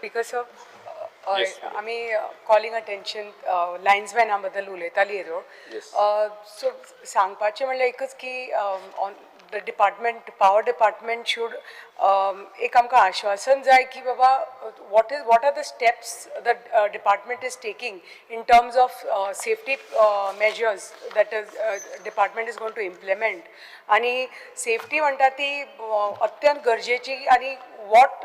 Speaker sir, आमी calling attention लायन्समॅना बद्दल उलयताली येदोळ. सो सांगपाचें म्हणल्यार एकच की on the department, power department should एक आमकां आश्वासन जाय की बाबा what are the steps the department is taking in terms of safety measures that is department is going to implement. आनी सेफ्टी म्हणटा ती अत्यंत गरजेची आनी what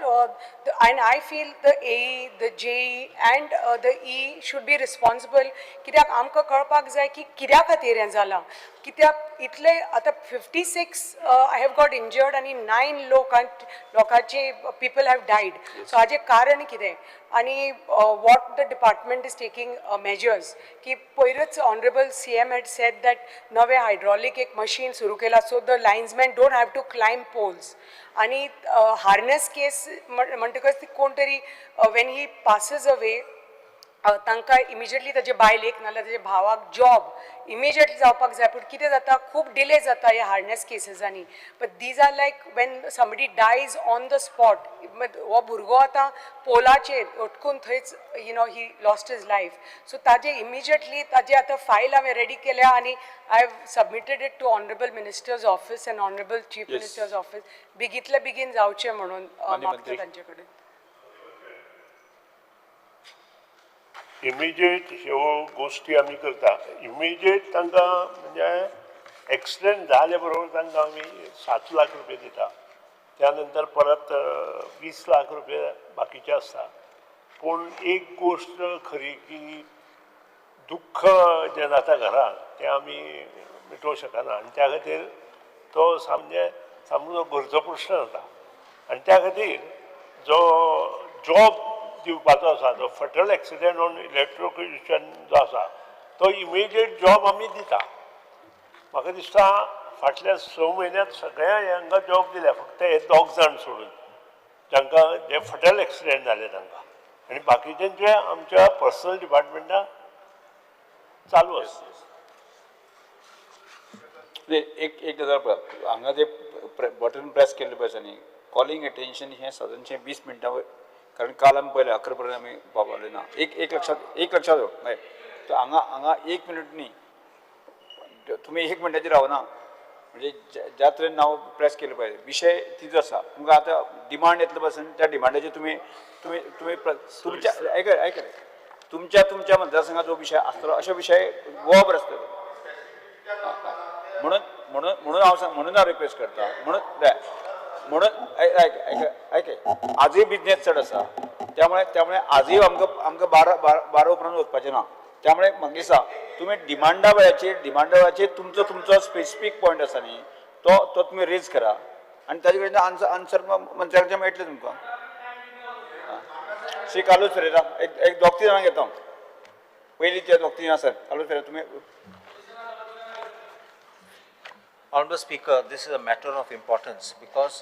and I feel the AE, the JE and the E should be responsible. कित्याक आमकां कळपाक जाय की कित्या खातीर हें जालां, कित्याक इतले आतां 56 I have got injured आनी 9 लोकांचे पीपल have died. सो हाजें कारण कितें आनी what the department is taking measures की पयरच honourable CM had said that नवें हायड्रॉलीक एक मशीन सुरू केलां, so the linesmen don't have to climb poles. आनी हार्नेस केस म्हणटकच ती कोण तरी when he passes away तांकां इमिजिएटली ताजे बायलेक नाजाल्यार ताजे भावाक जॉब इमिजिएटली जावपाक जाय. पूण कितें जाता, खूब डिले जाता ह्या harness केसीसांनी. But these are like when somebody dies on the spot. हो भुरगो आतां पोलाचेर अटकून थंयच he lost his life. So ताजे इमिजिएटली ताजे आतां फायल हांवें रेडी केल्या आनी I have submitted it to honourable minister's office and honourable chief minister's office, बेगींतल्या बेगीन जावचें म्हणून मागता तांचे कडेन. इमिजिएट ह्यो गोश्टी आमी करता. इमिजिएट तांकां म्हणजे एक्सिडेंट जाले बरोबर तांकां आमी 7 लाख रुपये दिता, त्या नंतर परत 20 लाख रुपये बाकीचे आसता. पूण एक गोश्ट खरी की दुख्ख जें जाता घरान तें आमी मिटोवंक शकना आनी त्या खातीर तो सामकें सामको घरचो प्रश्न जाता. आनी त्या खातीर जो जॉब दिवपाचो आसा, जो फटल एक्सिडेंट ऑन इलेक्ट्रोक्युशन जो आसा तो इमिजिएट जॉब आमी दिता. म्हाका दिसता फाटल्या 6 म्हयन्यांत सगळ्या हांकां जॉब दिल्या, फक्त हे 2 जाण सोडून जांकां जे फटल एक्सिडेंट जाले तांकां, आनी बाकीच्यांचे आमच्या पर्सनल डिपार्टमेंटान चालू आसा. एक एक गजाल पळय, हांगा जे बटन प्रेस केल्ले पळय न्ही, कॉलिंग अटेन्शन हें सादारणशें 20 मिनटां, कारण काल आमी पळयलें 11 पर्यंत आमी पावले ना. एक लक्षात, एक लक्षात हय, तर हांगा हांगा 1 मिनट न्ही, तुमी 1 मिनटाचेर रावना, म्हणजे ज्या तरेन नांव प्रेस केलें पळय विशय तिजो आसा. तुमकां आतां डिमांड येतलो पासून त्या डिमांडाचेर तुमी तुमी तुमी तुमच्या आयकय आयकय तुमच्या तुमच्या मतदारसंघात जो विशय आसतलो अशे विशय गोवाभर आसतलो. म्हणून म्हणून म्हणून हांव म्हणून हांव रिक्वेस्ट करता, म्हणून म्हणून आयक आयक आजूय बिजनेस चड आसा, त्यामुळे त्यामुळे आजूय आमकां आमकां 12 उपरांत वचपाचें ना. त्यामुळे म्हाका दिसता तुमी डिमांडा वेळाचेर तुमचो तुमचो स्पेसिफीक पॉयंट आसा न्ही तो तो तुमी रेज करा आनी ताजे कडेन आन्सर मंत्र्या कडच्यान मेळटलें तुमकां. श्री कार्लूस फेरेरा, एक 2-3 जाणांक घेता हांव, पयलीं ते 2-3 आसा. कार्लूस फेरेरा तुमी. Honorable Speaker, this is a matter of importance because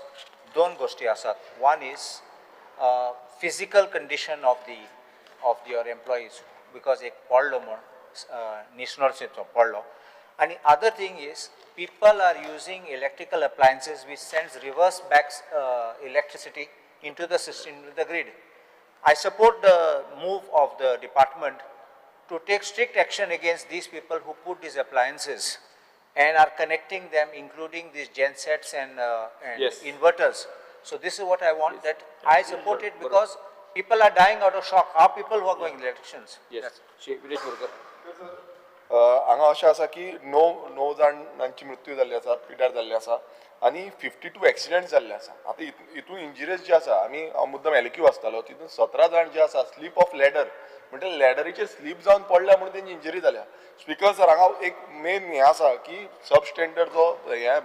दोन गोष्टी आसात. One is physical condition of the of your employees, because एक पडलो म्हूण निसणोचो पडलो, आनी other thing is people are using electrical appliances which sends reverse back electricity into the system, into the grid. I support the move of the department to take strict action against these people who put these appliances and are connecting them, including these gensets and Yes. inverters. So this is what I want, that I support it because people are dying out of shock. Our people who are going electricians. Yes. Shri Viresh Borkar. हांगा अशें आसा की 9 जाणांची मृत्यू जाल्ली आसा, पिड्यार जाल्ले आसा आनी 52 एक्सिडेंट जाल्ले आसा. आतां हितून इंजरीज जे आसा, आमी हांव मुद्दम एलक्यू आसतालो, तितून 17 जाण जे आसा स्लीप ऑफ लॅडर, म्हणजे लॅडरीचेर स्लीप जावन पडल्या म्हणून तेंची इंजरी जाल्या. स्पिकर सर, हांगा एक मेन हें आसा की सब स्टँडर्ड जो हें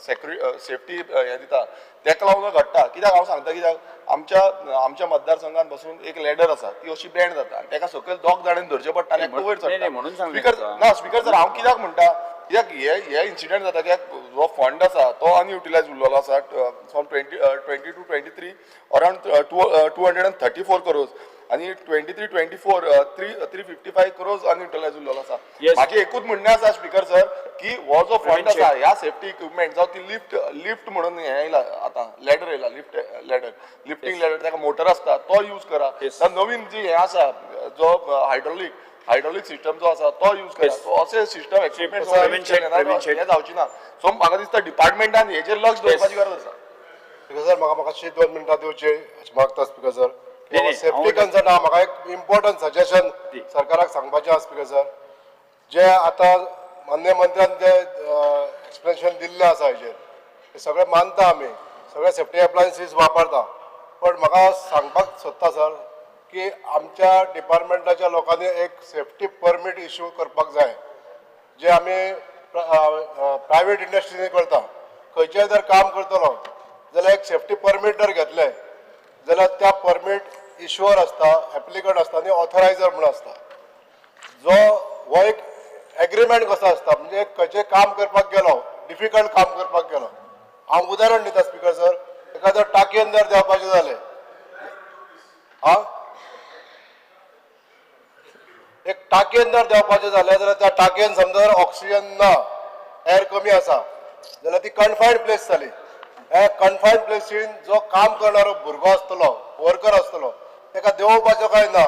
सेफ्टी हें दिता तेका लागून घडटा. कित्याक हांव सांगता, कित्याक आमच्या आमच्या मतदारसंघात बसून एक लॅडर आसा ती अशी बँड जाता आनी तेका सकयल 2 जाणांनी धरचें पडटा आनी एकटो वयर चडटा. म्हणून सांगलें स्पिकर ना, स्पिकर सर, हांव कित्याक म्हणटा, कित्याक हे हे इन्सिडंट जाता, कित्याक जो फंड आसा तो अनयुटिलायज उरलेलो आसा from 2022-23 around 234 crores. आनी 23-24 355 crores unutilise उरलेलो आसा. Yes. म्हाजें एकूच म्हणणें आसा स्पीकर सर की हो जो फंड आसा ह्या सेफ्टी इक्विपमेंट जावं ती लिफ्ट लिफ्ट म्हणून हें येयला आतां, लॅडर येयला, लिफ्ट लॅडर, लिफ्टींग लॅडर, ताका मोटर आसता, तो यूज करा. जावं नवीन जी हें आसा, जो हायड्रोलीक सिस्टम जो आसा तो यूज करा. सो अशे सिस्टम प्रवीण शेट, प्रवीण इक्विपमेंट शेट. हें जावची ना. सो म्हाका दिसता डिपार्टमेंटान हेजेर लक्ष दवरपाची गरज आसा. स्पीकर सर, म्हाका मातशी 2 मिनटां दिवची अशें मागता स्पीकर सर. नाही, नाही, सेफ्टी हांव- कन्सर्न आहा, म्हाका एक इम्पॉर्टंट सजेशन सरकाराक सांगपाचें आहा. स्पीकर सर, जे आतां मान्य मंत्र्यान जे एक्सप्लेनेशन दिल्लें आसा हेजेर, ते सगळें मानता आमी, सगळे सेफ्टी एप्लायन्सीस वापरता, पण म्हाका सांगपाक सोदता सर की आमच्या डिपार्टमेंटाच्या लोकांनी एक सेफ्टी परमीट इश्यू करपाक जाय, जे आमी प्रायवेट इंडस्ट्रीनी करता. खंयचेय जर काम करतलो जाल्यार एक सेफ्टी परमीट जर घेतलें जाल्यार त्या परमीट इश्युअर आसता, एप्लिकंट आसता आनी ऑथरायझर म्हणून आसता. जो हो एक एग्रीमेंट कसो आसता, म्हणजे खंयचें काम करपाक गेलो, डिफिकल्ट काम करपाक गेलो, हांव उदाहरण दिता स्पीकर सर, एखादो टाकयेन जर देंवपाचें जालें, आं, एक टाकयेन जर देंवपाचें जालें जाल्यार त्या टाकयेन समजा जर ऑक्सिजन ना, एअर कमी आसा जाल्यार ती कन्फायन्ड प्लेस जाली. ह्या कन्फायन्ड प्लेसीन जो काम करणारो भुरगो आसतलो, वर्कर आसतलो, ताका देंवपाचो काय ना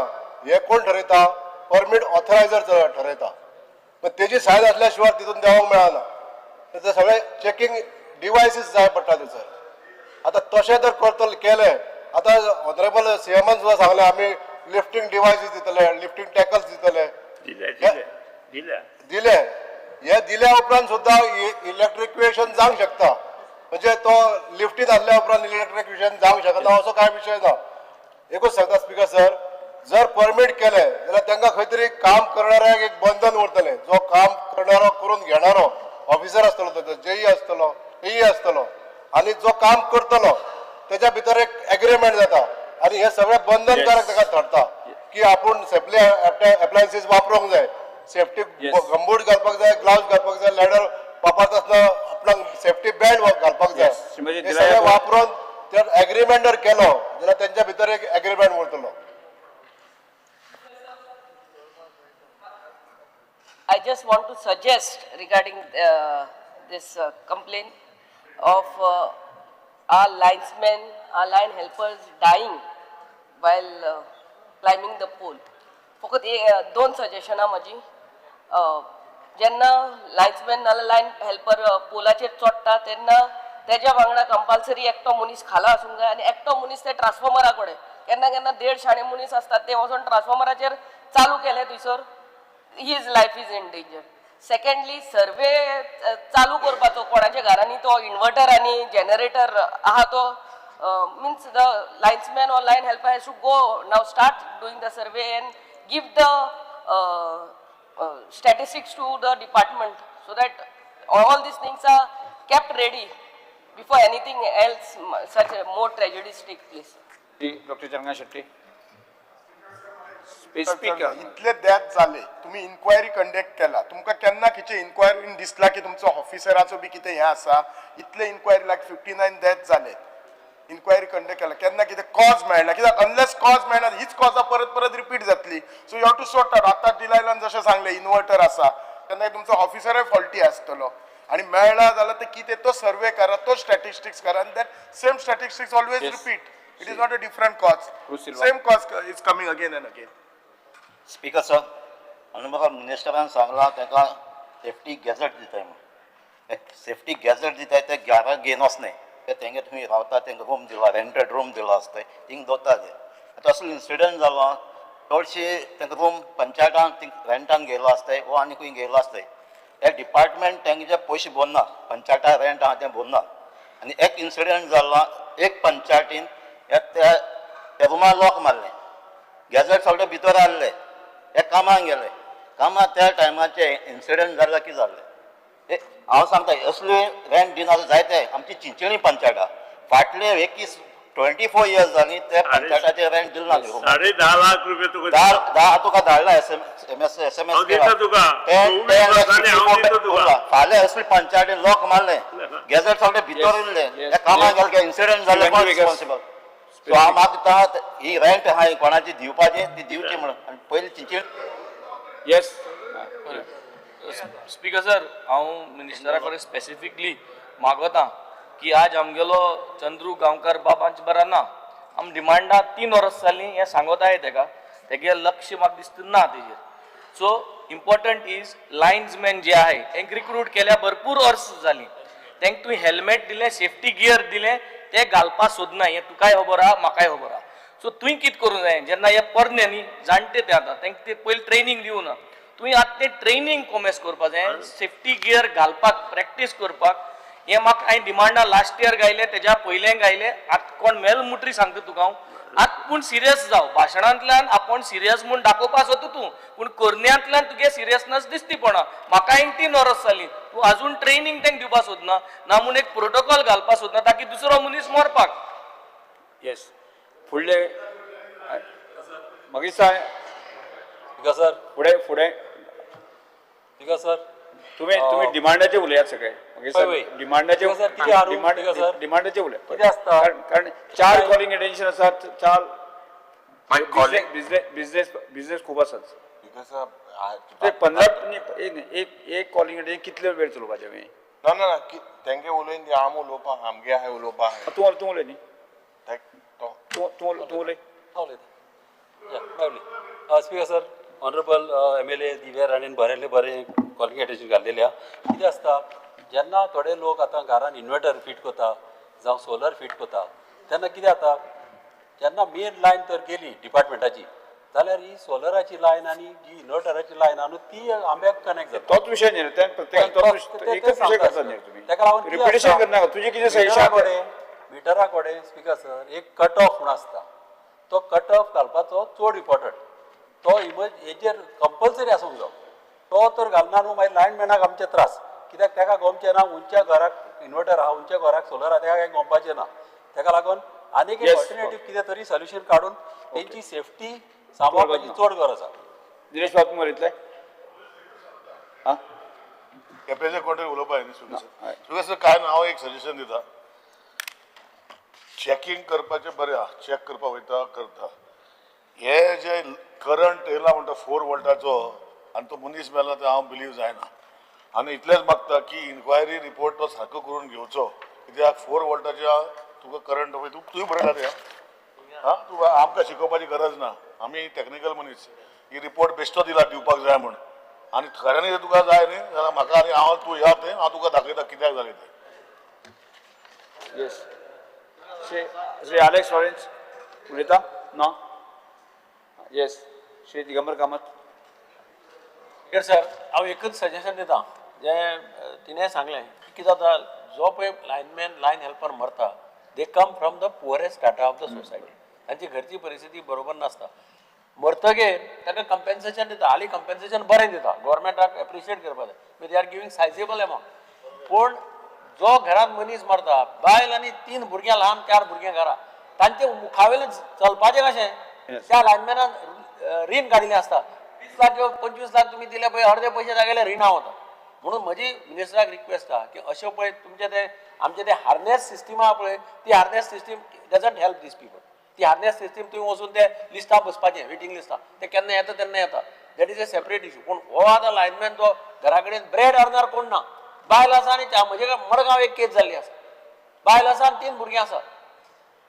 हें कोण ठरयता? परमीट ऑथरायझर ठरयता. पण तेजी सायन आसल्या शिवाय तितून देंवोंक मेळना. तें सगळें चॅकिंग डिवायसीस जाय पडटा थंयसर. आतां तशें जर करतले केलें, आतां ऑनरेबल सीएमान सुद्दां सांगलें, आमी लिफ्टींग डिवायसीस दितले, लिफ्टींग टॅकल्स दितले. दिल्या, दिल्या, दिल्या. दिले. हे दिल्या उपरांत सुद्दां इलेक्ट्रिक्युएशन जावंक शकता. म्हणजे तो लिफ्टीन आसल्या उपरांत इलेक्ट्रिक्युएशन जावंक शकना असो कांय विशय ना. एकूच सांगता स्पीकर सर, जर परमीट केलें जाल्यार तांकां खंय तरी काम करणाऱ्याक एक बंधन उरतलें. जो काम करणारो, करून घेणारो ऑफिसर आसतलो, तो जेई आसतलो, एई आसतलो, आनी जो काम करतलो तेच्या भितर एक एग्रीमेंट जाता आनी हे सगळें बंधनकारक ताका ठरता की आपूण सेफ्टी एप्लायन्सीस वापरूंक जाय, सेफ्टी गंबूट घालपाक जाय, ग्लावज घालपाक जाय, लॅडर वापरता आसतना आपणाक सेफ्टी बेल्ट घालपाक जाय. श्रीमती हे दिलाया सगळें वापरून जर एग्रीमेंट जर केलो जाल्यार तेंच्या भितर एक एग्रीमेंट उरतलो. I just want to suggest regarding this complaint of our linesmen, our line helpers dying while climbing the pole. फकत दोन सजेशनां म्हजी. जेन्ना लायन्समॅन नाल्यार लायन हेल्पर पोलाचेर चडटा तेन्ना तेज्या वांगडा कंपल्सरी एकटो मनीस खाला आसूंक जाय आनी एकटो मनीस ते ट्रान्सफॉर्मरा कडेन. केन्ना केन्ना देड शाणे मनीस आसतात, ते वचोन ट्रान्सफॉर्मराचेर चालू केले थंयसर his life is in danger. Secondly, survey चालू करपाचो, कोणाच्या घरांनी तो इन्वर्टर आनी जनरेटर आहा तो, means the linesman or line helper has to go now, start doing the survey and give the statistics to the department so that all these things are kept ready before anything else, such a more tragedies take place. Doctor Changana Shetty, speaker. इतले death जाले, तुम्ही enquiry conduct केला, तुमकां केन्ना खंयचे इन्क्वायरीन दिसला की तुमचो ऑफिसराचो बी कितें हें आसा? इतले इन्क्वायरी लायक 59 डेथ जाले, इन्क्वायरी कंडक्ट केला, केन्ना कितें कॉज मेळना? कित्याक अनलेस कॉज मेळना, हीच कॉजां परत परत रिपीट जातली. So you have to sort out. आतां डिलायलान जशें सांगलें, इन्वर्टर आसा, तेन्ना तुमचो ऑफिसरय फॉल्टी आसतलो आनी मेळ्ळा जाल्यार ते कितें तो सर्वे करा, तो स्टॅटिस्टिक्स करा आनी that same statistics always repeat. It is not a different cause. Cruz Silva. Same cause is coming again and again. Speaker sir, आनी म्हाका मिनिस्टरान सांगलां ताका सेफ्टी गॅझेट दिताय म्हणून. सेफ्टी गॅझेट दिताय ते घरा घेवन वचनाय, ते तेंगे थंय रावता, तेंका रूम दिला, रेंटेड रूम दिलो आसता, थिंग दवरता ते. आतां असलो इन्सिडंट जालो, चडशे तेंका रूम पंचायतान थिंग रेंटान घेयलो आसताय वो आनी खंय घेयलो आसताय. हे डिपार्टमेंट तेंगे पयशे भरना, पंचायता रेंट आहा तें भरना. आनी एक इन्सिडंट जालो, एक पंचायतीन त्या त्या रुमा लॉक मारलें, गॅझेट सगळे भितर हाडले, हे कामाक गेले. कामाक त्या टायमाचे इन्सिडंट जाल्ले, कितें जाल्लें हांव सांगता. असले रेंट दिना जायते आमची चिंचणी पंचायत फाटले एकवीस 24 इयर्स जाली ते पंचायताचे रेंट दिले ना. 10.5 लाख रुपये तुका. धा धा तुका धाडला एसएमएस, एसएमएस. हांव दिता तुका. 24 वर्सांनी हांव दिता तुका. फाल्यां असली पंचायतीन लॉक मारले, गॅझेट सगळे भितर येयले, हे कामाक गेले, इन्सिडंट जाले, कोण रिस्पॉन्सिबल? सो हांव मागता ही रेंट आहा ही कोणाची दिवपाची ती दिवची म्हणून आनी पयलीं तिची. येस. स्पीकर सर, हांव मिनिस्टरा कडेन स्पेसिफिकली मागता की आज आमगेलो चंद्रू गांवकार बाब आमचे बरा ना. आम डिमांडा 3 वर्सां जालीं हें सांगत तेका, तेगे लक्ष म्हाका दिसता ना तेजेर. सो इम्पॉर्टंट is लायन्समॅन जे आहाय तेंका रिक्रूट केल्या भरपूर वर्सां जालीं, तेंका तुवें हेल्मेट दिलें, सेफ्टी गियर दिलें, ते घालपा सोदना. हें तुकाय खबर आहा, म्हाकाय खबर आहा. सो तुवें कितें करूंक जाय, जेन्ना हे पोरणे न्ही जाणटे ते आतां तेंका ते पयलीं ट्रेनींग दिवना, तुवें आतां तें ट्रेनींग कोमेस करपा जाय, सेफ्टी गियर घालपाक प्रॅक्टीस करपाक. हें म्हाका हांवें डिमांडा लास्ट इयर गायलें, तेज्या पयलें गायलें. आतां कोण मेल मुटरी सांगता तुका हांव, आतां पूण सिरियस जाव. भाशणांतल्यान आपूण सिरियस म्हूण दाखोवपा सोदता तूं, पूण करण्यांतल्यान तुगे सिरियसनस दिसती पडना. म्हाका हांवें 3 वर्सां जालीं, तूं आजून ट्रेनींग तेंका दिवपा सोदना, ना म्हूण एक प्रोटोकॉल घालपा सोदना ताकी दुसरो मनीस मरपाक. येस, फुडले मागीर सांग. सर, फुडें फुडें. स्पीकर सर, तुमी तुमी डिमांडाचे उलयात सगळे. मागीर डिमांडाचे डिमांडाचे उलयात. कितें आसता, कारण 4 कॉलिंग अटेन्शन आसात, 4 बिझनेस बिझनेस बिझनेस खूब आसात. ते 15 एक कॉलिंग अटेन्शन कितले वेळ चलोवपाचें आमी? ना ना ना, तेंगे उलयन ती आम उलोवपा, आमगे आहाय उलोवपा. तूं तूं उलय न्ही, तूं तूं तूं उलय. उलयता. Speaker sir, honourable MLA Divya राणेन बरें बरें कॉलिंग अटेन्शन घातलेलें आहा. कितें आसता, जेन्ना थोडे लोक आतां घरान इन्वर्टर फिट करता जावं सोलर फिट करता, तेन्ना कितें जाता, जेन्ना मेन लायन तर गेली डिपार्टमेंटाची जाल्यार ही सोलराची लायन आनी जी इन्वर्टराची लायन आहा न्हू ती आंब्याक कनेक्ट जाता. तोच विशय न्ही, प्रत्येकान तोच एकच विशय करता न्ही तुमी, ताका लागून रिपिटेशन करनाका. तुजें कितें सजेशन? मिटरा कडेन स्पीकर सर एक कट ऑफ म्हूण आसता, तो कट ऑफ घालपाचो चड इम्पोर्टंट, तो इमर्ज हेजेर कंपल्सरी आसूंक जाय. तो तर घालना न्हू मागीर लायनमॅनाक आमचे त्रास, कित्याक ताका गोमचें ना उंच्या घराक इन्वर्टर आहा, उंच्या घराक सोलर आहा, ताका कांय गोमपाचें ना. ताका लागून आनीक एक ऑल्टरनेटीव कितें तरी सोल्युशन काडून तेंची सेफ्टी सांबाळपाची चड गरज आसा. दिनेश बाब, तुमी उलयतले? केपेंचे कोण तरी उलोवपा न्ही. स्पीकर सर, काय ना, हांव एक सजेशन दिता. चॅकिंग करपाचें बरें आहा, चॅक करपाक वयता करता, हे जे करंट येयला म्हणटा 4 वोल्टाचो आनी तो मनीस मेला ते हांव बिलीव जायना. आनी इतलेंच मागता की इन्क्वायरी रिपोर्ट तो सारको करून घेवचो, कित्याक 4 वोल्टाच्या तुका करंट वयता, तुवें बरयला ते आं, तुका आमकां शिकोवपाची गरज ना, आमी टॅक्निकल मनीस. ही रिपोर्ट बेश्टो दिला दिवपाक जाय म्हूण, आनी खऱ्यांनी जर तुका जाय न्ही जाल्यार म्हाका आनी हांव तूं या थंय, हांव तुका दाखयता कित्याक जालें तें. येस, श्री आलेक्स लॉरेन्स उलयता ना? येस, श्री दिगंबर कामत. सर, हांव एकच सजेशन दिता, जें तिणें सांगलें कितें जाता, जो पळय लायनमॅन लायन हेल्पर मरता, they come from the poorest strata of the society, तांची घरची परिस्थिती बरोबर नासता. मरतगीर ताका कंपेन्सेशन दिता, हालीं कंपेन्सेशन बरें दिता, गव्हर्मेंटाक एप्रिशिएट करपाक जाय, they are giving sizeable amount. पूण जो घरांत मनीस मरता, बायल आनी 3 भुरग्यां, ल्हान 4 भुरग्यां घरा, तांचे मुखावेलें चलपाचें कशें? त्या लायनमॅनान रीण काडिल्लें आसता, 20 लाख किंवा 25 लाख तुमी दिले पळय, अर्दे पयशे तागेले रिणां वता. म्हणून म्हजी मिनिस्टराक रिक्वेस्ट आहा की अश्यो पळय तुमचे ते आमचे ते हार्नेस सिस्टीम आहा पळय, ती harness system doesn't help these people. ती हार्नेस सिस्टीम तुवें वचून ते लिस्टां बसपाचें, वेटींग लिस्टां, ते केन्ना येता तेन्ना येता, that is a separate issue. पूण हो आतां लायनमॅन तो घरा कडेन ब्रेड अर्नर कोण ना, बायल आसा आनी म्हजे मडगांव एक केस जाल्ली आसा, बायल आसा आनी 3 भुरगीं आसा,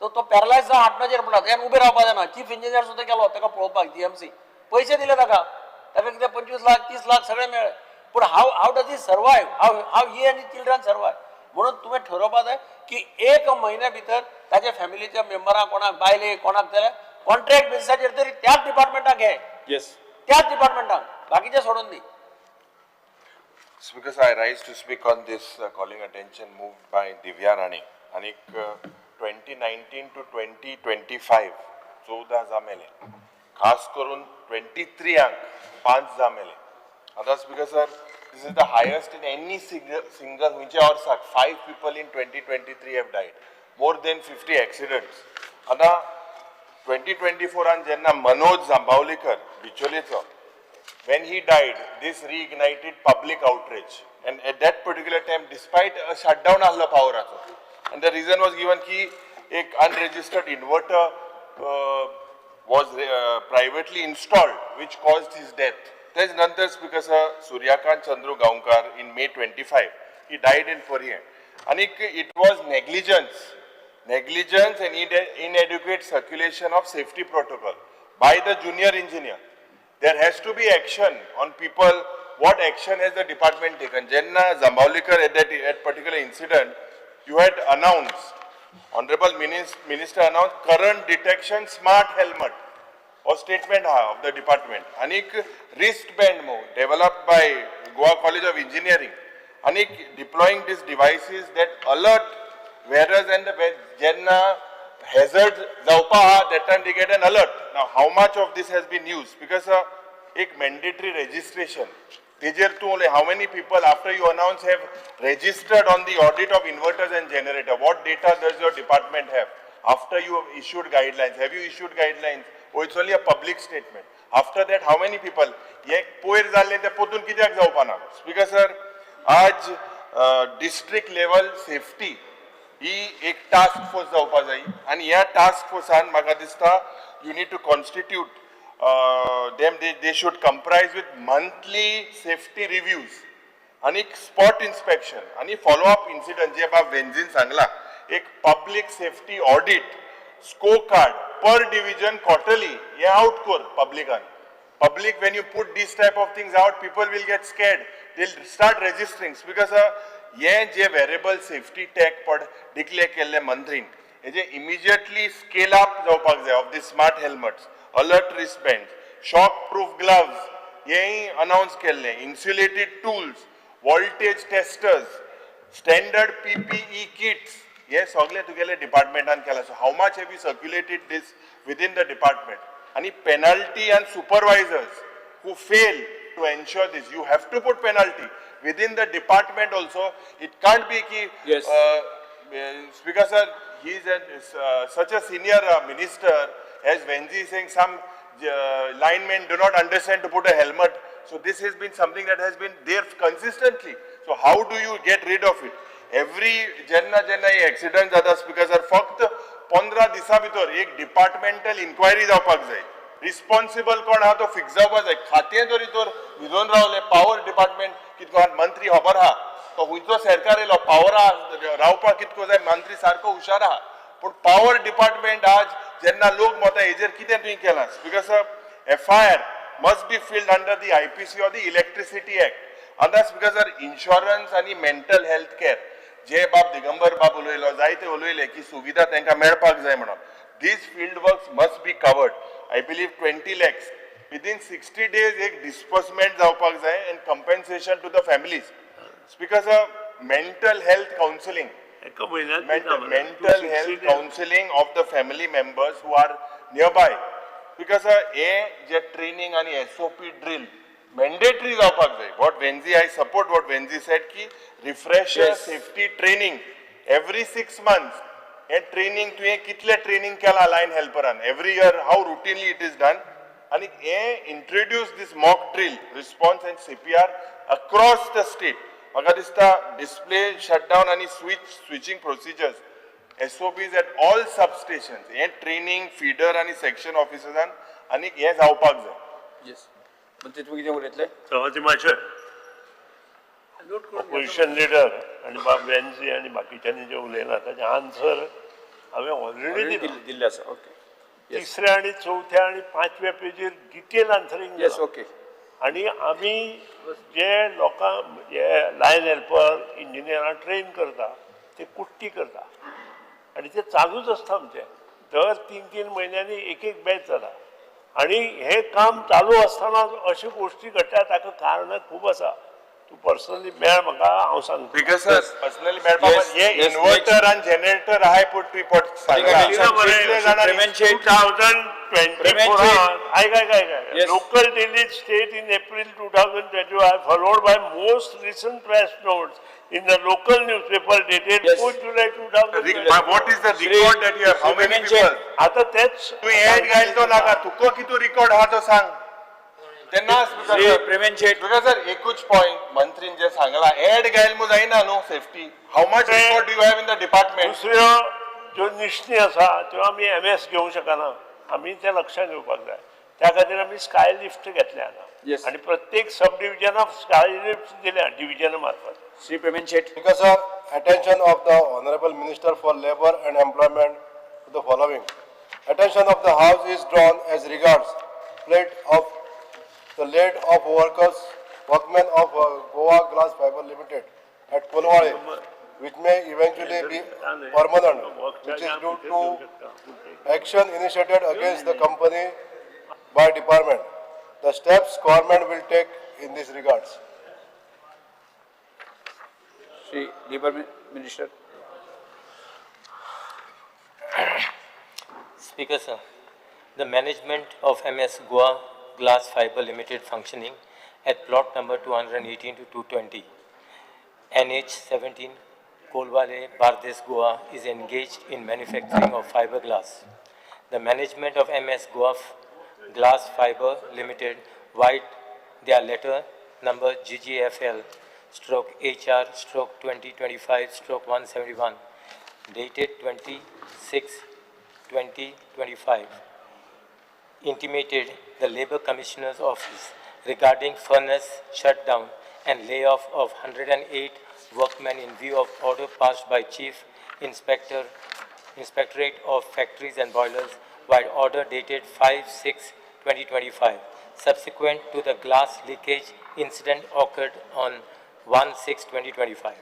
तो पॅरलायज जावन आटणाचेर पडला, त्यान उबें रावपा जायना. चीफ इंजिनियर सुद्दां गेलो ताका पळोवपाक, GMC पयशे दिले ताका, ताका कितें 25 लाख 30 लाख सगळें मेळ्ळें, पूण how how does he survive, how how he आनी चिल्ड्रन सर्वायव? म्हणून तुवें ठरोवपा जाय की 1 म्हयन्या भितर ताच्या फॅमिलीच्या मेंबरांक कोणाक, बायले कोणाक जाल्यार कॉन्ट्रॅक्ट बेसिसाचेर तरी त्याच डिपार्टमेंटाक घे. येस, त्याच डिपार्टमेंटाक, बाकीचे सोडून दी. Speaker, I rise to speak on this calling attention moved by Divya Rane. आनीक 2019 to 2025 14 जाण मेले, खास करून 23 5 जाण मेले. आतां speaker sir, this is the highest in any single खंयच्या वर्साक. 5 people in 2023 have died, more than 50 accidents. आतां 2024 जेन्ना Manoj जांबावलेकर बिचोलेचो, when he died, this reignited public outrage. And at that particular time, despite a shutdown ahlo power acho, and the reason was given ki एक unregistered inverter was privately installed which caused his death. तेज नंतर Speaker sir, Suryakant Chandru Gaonkar in May 25, he died in Poriem. आनीक it was negligence and inadequate circulation of safety protocol by the junior engineer. There has to be action on people. What action has the department taken? Jenna Jambaulikar at that at particular incident, you had announced, Honorable Minister announced current detection smart helmet or statement of the department. Anik wristband mo developed by Goa College of Engineering. Anik deploying these devices that alert wearers and the jenna hazard जावपा आहा that time they get an alert. Now how much of this has been used? Because एक mandatory registration तेजेर तूं उलय, how many people after you announce have registered on the audit of inverters and generator? What data does your department have after you have issued guidelines? Have you issued guidelines or it's only a public statement? After that how many people? हे पयर जाल्लें तें परतून कित्याक जावपा ना? Speaker sir, आज district level safety ही एक टास्क फोर्स जावपा जाय आनी ह्या टास्क फोर्सान म्हाका दिसता you need to constitute them, they should comprise with monthly safety reviews आनी स्पॉट इन्स्पेक्शन आनी फॉलो अप इन्सिडंट. जे बाब वेन्झीन सांगला, एक public safety audit score card per division quarterly हे आउट कर पब्लिकान. Public, when you put these type of things out, people will get scared, they'll start registering. Because हे जे variable safety tag पड declare केल्ले मंत्रीन, हेजे immediately scale up जावपाक जाय of the smart helmets, alert wristband, shock proof gloves हेय announce केल्ले, insulated tools, voltage testers, standard PPE kits, हे सगळे तुगेले डिपार्टमेंटान केला. So how much have you circulated this within the department? आनी penalty and supervisors who fail to ensure this, you have to put penalty within the department also. It can't be ki Yes. Speaker sir, he is such a senior minister as Venzi is saying some linemen do not understand to put a helmet. So this has been something that has been there consistently. So how do you get rid of it? Every जेन्ना जेन्ना हे accident जाता speaker sir, फक्त 15 दिसां भितर एक departmental enquiry जावपाक जाय. रिस्पॉन्सिबल कोण आहा तो फिक्स जावपाक जाय. खातें जरी तर न्हिदोन रावले पावर डिपार्टमेंट कितको आहा, मंत्री खबर आहा तो खंयचो सरकार येयलो पावरा रावपाक कितको जाय, मंत्री सारको हुशार आहा, पूण पावर डिपार्टमेंट आज जेन्ना लोक मता हेजेर कितें तुवें केलां? Speaker sir, FIR must be filed under the IPC or the Electricity Act. आतां स्पीकर सर, इन्शुरन्स आनी मेंटल हेल्थ केअर जे बाब दिगंबर बाब उलयलो, जायते उलयले की सुविधा तांकां मेळपाक जाय म्हणून, these field works must be covered. I believe 20 lakhs within 60 days एक डिस्बर्समेंट जावपाक जाय and compensation to the families. Speaker sir, mental health counselling, एका म्हयन्यात mental health counseling of the family members who are nearby. Because हे जे training आनी SOP drill mandatory जावपाक जाय. What Venzi, I support what Venzi said की refresher safety training every 6 months. हे training तुवें कितले ट्रेनिंग केलां line हेल्परान every year, how routinely it is done? आनी हे introduce this mock drill response and CPR across the state. म्हाका दिसता display shutdown आनी switching procedures, SOPs at all substation, hey training feeder आनी section ऑफिसर्सान आनी हें जावपाक जाय. येस, मंत्री, तुमी कितें उलयतले? सभापती मातशें, ऑपोजिशन लिडर आनी बाब वेन्झी आनी बाकीच्यांनी जें उलयलां ताचें आन्सर हांवें ऑलरेडी दिलां. दिल्लें आसा, ओके. तिसऱ्या आनी चवथ्या आनी पांचव्या पेजीर डिटेल आन्सरींग. येस ओके आनी आमी जे लोकांक हे लायन हेल्पर इंजिनियरां ट्रेन करता ते कुट्टी करता आनी ते चालूच आसता आमचें. दर 3-3 म्हयन्यांनी एक एक बॅच जाता आनी हें काम चालू आसतना अश्यो गोश्टी घडटा. ताका कारणां खूब आसा. तूं पर्सनली मेळ म्हाका, हांव सांगता. Because sir, personally मेळपा हे इन्वर्टर आनी जनरेटर आहाय पूण रिपोर्ट सांगला. 2024, आयक आयक आयक, local daily state in April 2025 followed by most recent press notes in the local newspaper dated 4 July 2024. What is the record that you have? How many people? आता तेच तूं एड घायल तो नाका, तुका कितू रिकॉर्ड आहा तो सांग तेन्ना. Because sir, एकूच पॉयंट मंत्रीन जे सांगला, एड घायल मु जायना न्हू safety. How much record you have in the department? दुसऱ्यो ज्यो निशणी आसा त्यो आमी एम एस घेवंक शकना, आमी तें लक्षात घेवपाक जाय. त्या खातीर आमी स्काय लिफ्ट घेतल्या आतां आनी प्रत्येक सब डिविजनाक स्काय लिफ्ट दिल्या डिविजना मार्फत. Shri Premen Shet. Speaker sir, attention of the Honorable Minister for Labour and Employment to the following. Attention of the House is drawn as regards plate of the late of workers, workmen of Goa Glass Fiber Limited at Colvale, which may eventually be permanent, which is due to action initiated against the company by department. The steps government will take in this regards. Shri Labour Minister. Speaker sir, the management of MS Goa Glass Fiber Limited functioning at plot number 218 to 220, NH 17, Colvale, Bardez, Goa is engaged in manufacturing of fiberglass. The management of MS Goa Glass Fiber Limited write their letter number GGFL stroke HR stroke 2025 stroke 171 dated 26/2025 intimated the Labor Commissioner's Office regarding furnace shutdown and layoff of 108 workmen in view of order passed by Chief Inspectorate of Factories and Boilers by order dated 5/6/2025, subsequent to the glass leakage incident occurred on 1/6/2025.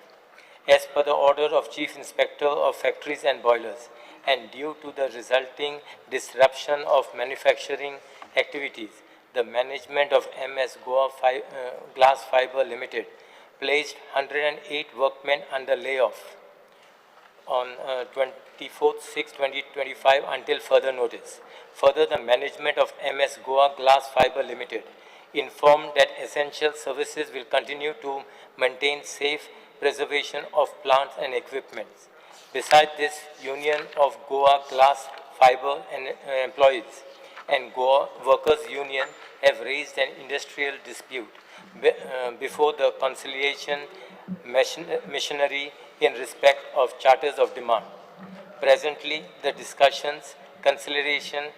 As per the order of Chief Inspector of Factories and Boilers, and due to the resulting disruption of manufacturing activities, the management of MS Goa Glass Fiber Limited placed 108 workmen under layoff on 24/6/2025 until further notice. Further, the management of MS Goa Glass Fiber Limited informed that essential services will continue to maintain safe preservation of plants and equipment. Besides this, Union of Goa Glass Fiber and Employees and Goa Workers Union have raised an industrial dispute before the conciliation machinery in respect of charters of demand. Presently, the discussions, conciliation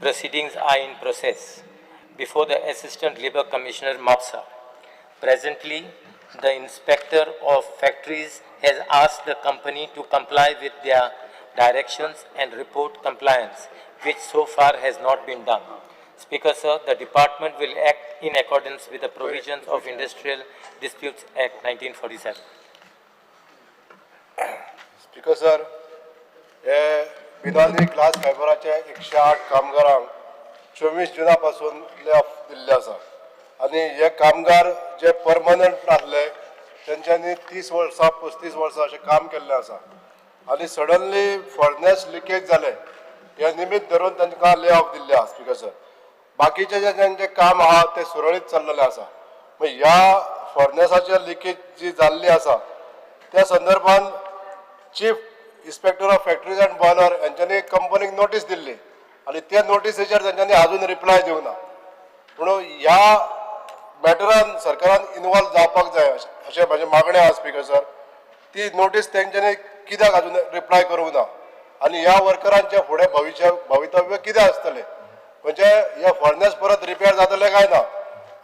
proceedings are in process before the Assistant Labour Commissioner, Mapsa. Presently, the Inspector of Factories has asked the company to comply with their directions and report compliance, which so far has not been done. Speaker, sir, the department will act in accordance with the provisions of Industrial Disputes Act 1947. Speaker, sir, हे बिनाली glass फायबराचे 108 कामगारांक 24 जुना पासून lay off दिल्ले आसा आनी हे कामगार जे permanent आसले तेंच्यांनी 30 वर्सां 35 वर्सां अशें काम केल्लें आसा आनी सडनली फर्नेस लिकेज जालें हे निमित्त धरून तांकां ले ऑफ दिल्ले आसा. स्पीकर सर, बाकीचे जे तेंचें काम आहा तें सुरळीत चल्लेलें आसा. मागीर ह्या फर्नेसाचे लिकेज जी जाल्ली आसा त्या संदर्भान Chief Inspector of Factories and Boiler हेंच्यांनी कंपनीक नोटीस दिल्ली आनी त्या नोटीसीचेर तेंच्यांनी आजून रिप्लाय दिवना. म्हणून ह्या मॅटरान सरकारान इनवॉल्व जावपाक जाय अशें म्हाजें मागणें आसा. स्पीकर सर, ती नोटीस तेंच्यांनी कित्याक आजून रिप्लाय करूंक ना आनी ह्या वर्करांचें फुडें भविश्य भवितव्य कितें आसतलें, म्हणजे हे फर्नेस परत रिपेर जातले काय ना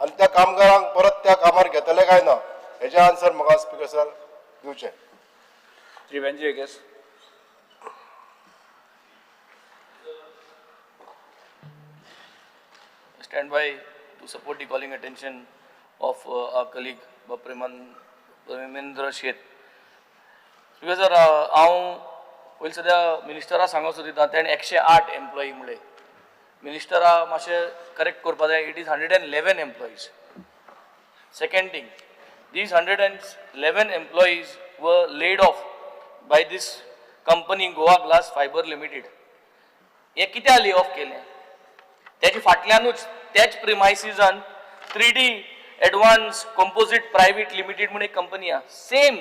आनी त्या कामगारांक परत त्या कामार घेतले काय ना हेजें आन्सर म्हाका स्पीकर सर दिवचें. Shri Venzy Viegas. Stand by to support the calling attention of our colleague Premendra Shet. Because sir, हांव पयलीं सद्या मिनिस्टरा सांगूंक सोदिता तेणें 108 एम्प्लॉई म्हणलें. मिनिस्टरा मातशें करेक्ट करपा जाय. It is 111 employees. Second thing, these 111 employees were laid off by this company Goa Glass Fiber Limited. हे कित्याक ले ऑफ केलें? तेजे फाटल्यानूच त्याच प्रिमायसिसान 3D Advance Composite Private Limited म्हूण एक कंपनी आहा. Same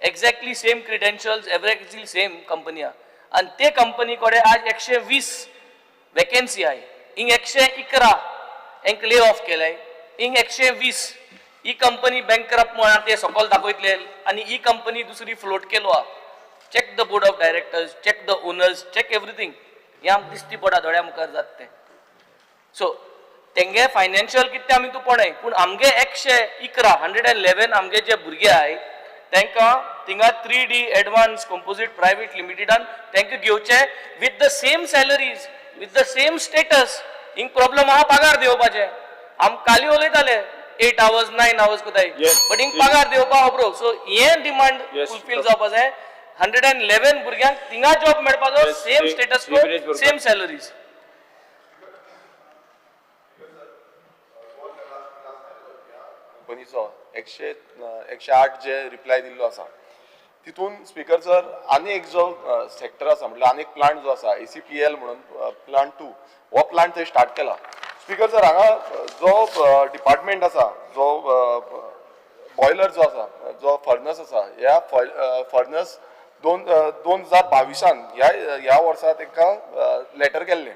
exactly same credentials, exactly same company आहा आनी ते कंपनी कडेन आज 120 वेकेन्सी आहाय. हिंग 111 हेंक ले ऑफ केलाय, हिंग 120. ही कंपनी बँकक्रप्ट म्हणून ते सकयल दाखयतले आनी ही कंपनी दुसरी फ्लोट केलो आहा. Check the board of directors, check the owners, check everything. हें आमकां दिश्टी पडा दोळ्या मुखार जाता तें. सो तेंगे फायनान्शियल कितें आमी तूं पळय, पूण आमगे 111 111 आमगे जे भुरगे आहाय तांकां थिंगा 3D advance composite private लिमिटेडान तांकां घेवचे with the same salaries, with the same status. हिंग प्रॉब्लम आहा पगार दिवपाचे. आम काली उलयताले 8 hours 9 hours कोताय, बट हिंग पगार दिवपा अप्रूव. सो हें डिमांड फुलफील जावपा जाय. 111 भुरग्यांक थिंगा जॉब मेळपाचो, same status, same salaries. कंपनीचो 108 जे रिप्लाय दिल्लो आसा तितून स्पीकर सर आनी एक जो सेक्टर आसा म्हटल्यार आनी एक प्लांट जो आसा ACPL म्हणून प्लांट 2 हो प्लांट थंय स्टार्ट केला. स्पीकर सर हांगा जो डिपार्टमेंट आसा, जो बॉयलर जो आसा, जो फर्नस आसा, ह्या फर्नस 2022 ह्या वर्सा तांकां लेटर केल्लें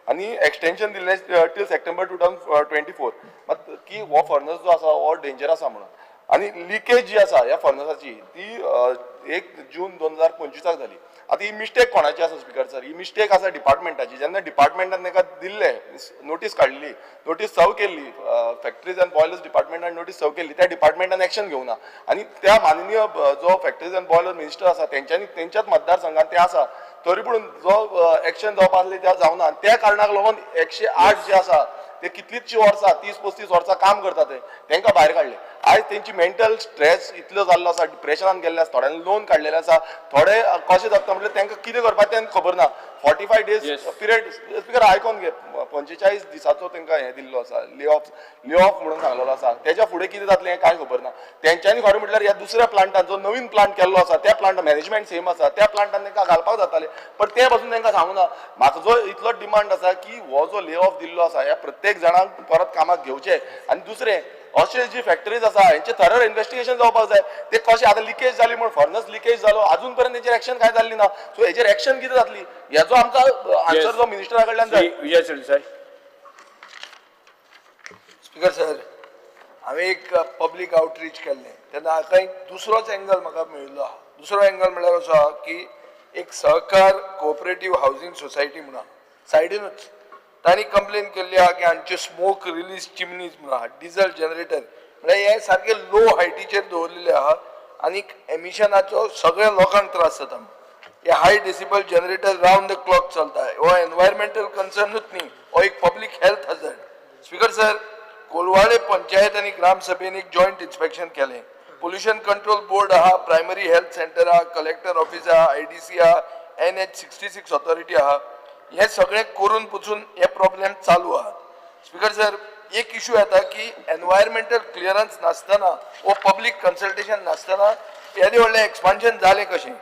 आनी एक्सटेंशन दिल्लें टील सप्टेंबर 2024 मात की हो फर्नस जो आसा हो डेंजर आसा म्हणून. आनी लिकेज जी आसा ह्या फर्नसाची ती 1 जून 2025 जाली. आतां ही मिस्टेक कोणाची आसा स्पीकर सर? ही मिस्टेक आसा डिपार्टमेंटाची. जेन्ना डिपार्टमेंटान तांकां दिल्लें, नोटीस काडली, नोटीस सर्व केल्ली, फॅक्टरीज अँड बॉयलर्स डिपार्टमेंटान नोटीस सर्व केल्ली, त्या डिपार्टमेंटान एक्शन घेवना. आनी त्या माननीय जो फॅक्टरीज अँड बॉयलर मिनिस्टर आसा तेंच्यांनी तेंच्याच मतदारसंघात ते आसा, तरी पूण जो एक्शन जावपा आसलें त्या जावना. आनी त्या कारणाक लागून 108 जे आसा ते कितलींचशी वर्सां 30-35 वर्सां काम करता ते तांकां भायर काडले. आयज तेंची मेंटल स्ट्रेस इतलो जाल्लो आसा, डिप्रेशनान गेल्ले आसा, थोड्यांनी लोन काडलेलें आसा, थोडे कशें जगता म्हटल्यार तांकां कितें करपाचें तेंकां खबर ना. 45 days period speaker आयकोन घे, 45 दिसाचो तांकां हें दिल्लो आसा, ले ऑफ म्हणून सांगलेलो आसा. तेज्या फुडें कितें जातलें हें कांय खबर ना. तेंच्यांनी खरें म्हटल्यार ह्या दुसऱ्या प्लांटान जो नवीन प्लांट केल्लो आसा त्या प्लांट मॅनेजमेंट सेम आसा, त्या प्लांटान तांकां घालपाक जातालें, पण ते पासून तांकां सांगूना. म्हाका जो इतलो डिमांड आसा की हो जो ले ऑफ दिल्लो आसा ह्या प्रत्येक जाणांक परत कामाक घेवचें. आनी दुसरें अशे जी फॅक्टरीज आसा हेंचे थरर इन्वेस्टिगेशन जावपाक जाय. ते कशें आतां लिकेज जाली म्हूण फर्नस लिकेज जालो, अजून पर्यंत तेंचेर एक्शन कांय जाल्ली ना. सो हेजेर एक्शन कितें जातली हेजो आमकां आन्सर जो मिनिस्टरा कडल्यान जाय. विजय सरदेसाय. स्पीकर सर, हांवें एक पब्लीक आउटरीच केल्लें तेन्ना हाका एक दुसरोच एंगल म्हाका मेळिल्लो आहा. दुसरो एंगल म्हणल्यार असो आहा की एक सहकार कोऑपरेटीव हावजींग सोसायटी म्हणून सायडीनूच तांणी कंप्लेन केल्ली आहा की हांचे स्मोक रिलीज चिमनीज म्हणून आहा, डिजल जनरेटर म्हळ्यार हे सारके लो हायटीचेर दवरलेले आहा आनी एमिशनाचो सगळ्या लोकांक त्रास जाता. हे high decibel generator round the clock चलता. हो एनवायरमेंटल कन्सर्नूच न्ही, हो एक public health hazard. Speaker sir, Colvale panchayat आनी ग्रामसभेन एक जॉयंट इन्स्पेक्शन केलें. पोल्युशन कंट्रोल बोर्ड आहा, प्रायमरी हेल्थ सेंटर आहा, कलेक्टर ऑफिस आहा, IDC आहा, NH 66 authority आहा. हे सगळें करून पसून हे प्रॉब्लेम चालू आहात. स्पीकर सर, एक इशू येता की एनवायरमेंटल क्लियरन्स नासतना वो पब्लीक कन्सल्टेशन नासतना येदें व्हडलें एक्सपान्शन जालें कशें?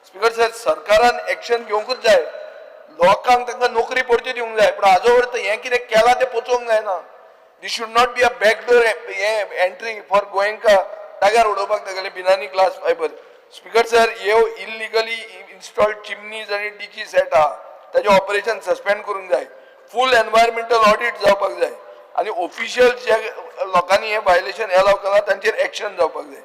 स्पीकर सर, सरकारान एक्शन घेवंकूच जाय. लोकांक तांकां नोकरी परती दिवंक जाय, पूण हाजो अर्थ हें कितें केलां तें पचोवंक जायना. This should not be a backdoor हें एंट्री फॉर गोयंका जाग्यार उडोवपाक तागेलें Binani glass fibre. Speaker sir, ह्यो इलिगली इन्स्टॉल्ड चिमनीज आनी डीजी सेट आहा ताजें ऑपरेशन सस्पेंड करूंक जाय. फूल एनवायरमेंटल ऑडिट जावपाक जाय आनी ऑफिशियल जे लोकांनी हें व्हायलेशन एलाव केलां तांचेर एक्शन जावपाक जाय.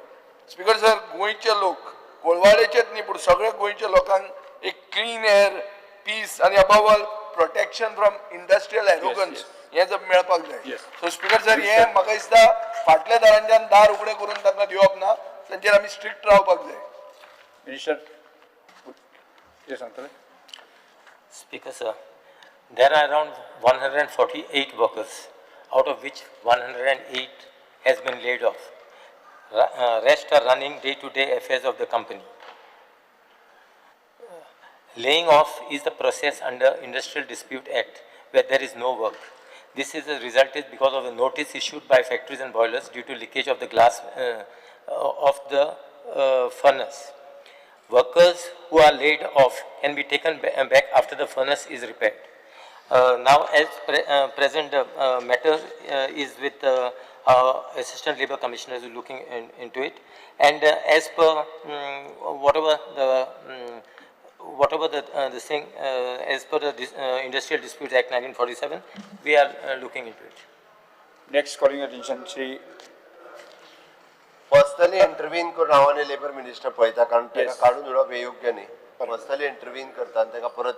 स्पीकर सर, गोंयचे लोक, कोळवाडेचेच न्ही पूण सगळ्या गोंयच्या लोकांक एक क्लीन एअर, पीस आनी above all protection from industrial arrogance हें जर मेळपाक जाय. सो स्पीकर सर, हें म्हाका दिसता फाटल्या दारांच्यान दार उगडे करून तांकां दिवप ना, तांचेर आमी स्ट्रिक्ट रावपाक जाय. मिनिस्टर कितें सांगतले? Speaker sir, there are around 148 workers, out of which 108 has been laid off. Rest are running day-to-day affairs of the company. Laying off is the process under Industrial Dispute Act where there is no work. This is resulted because of the notice issued by factories and boilers due to leakage of the glass of the furnace. Workers who are laid off can be taken back after the furnace is repaired. Now, as present matter is with our Assistant Labour Commissioner is looking into it, and as per whatever the thing, as per the Industrial Disputes Act 1947, we are looking into it. Next calling attention, Shri. First, personally intervene करून हांव आनी labour minister पळयता, कारण ताका काडून उडोवप हें योग्य न्ही. पर्सनली इंटरव्हीन करता आनी ताका परत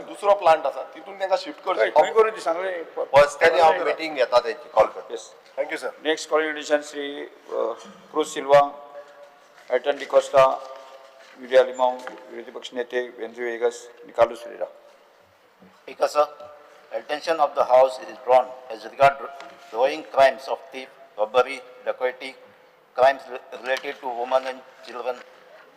दुसरो प्लांट आसा तितून तांकां शिफ्ट करचें. खंय करूं ती सांगलें. पर्सनली हांव मिटींग घेता तेंची, कॉल करता. Yes. Thank you sir. Next calling attention Shri Cruz Silva, Elton D'Costa, Viriya Alemao, विरोधी पक्ष नेते Venzy Viegas, Carlos Ferreira. Speaker sir, attention of the House is drawn as regard growing crimes of theft, robbery, dacoity, crimes related to women and children,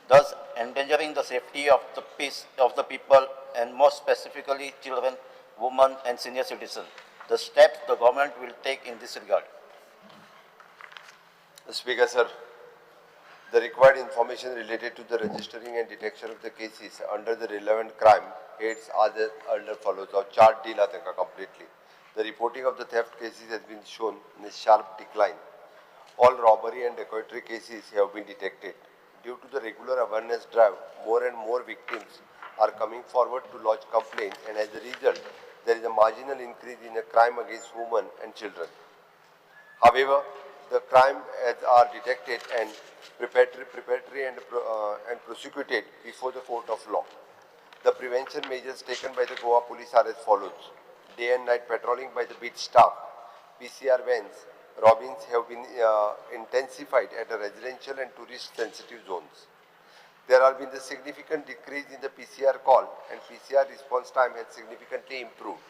thus endangering the safety of the peace of the people and more specifically children, women and senior citizens. The steps the government will take in this regard. Speaker sir, the required information related to the registering and detection of the cases under the relevant crime heads are the under follows. Or chart deal तांकां completely. The reporting of the theft cases has been shown in a sharp decline. All robbery and dacoity cases have been detected. Due to the regular awareness drive, more and more victims are coming forward to lodge complaint, and as a result, there is a marginal increase in the crime against women and children. However, the crime as are detected and preparatory and prosecuted before the court of law. The prevention measures taken by the Goa police are as follows. Day and night patrolling by the beat staff, PCR vans, robins have been intensified at the residential and tourist sensitive zones. There has been a significant decrease in the PCR call and PCR response time has significantly improved.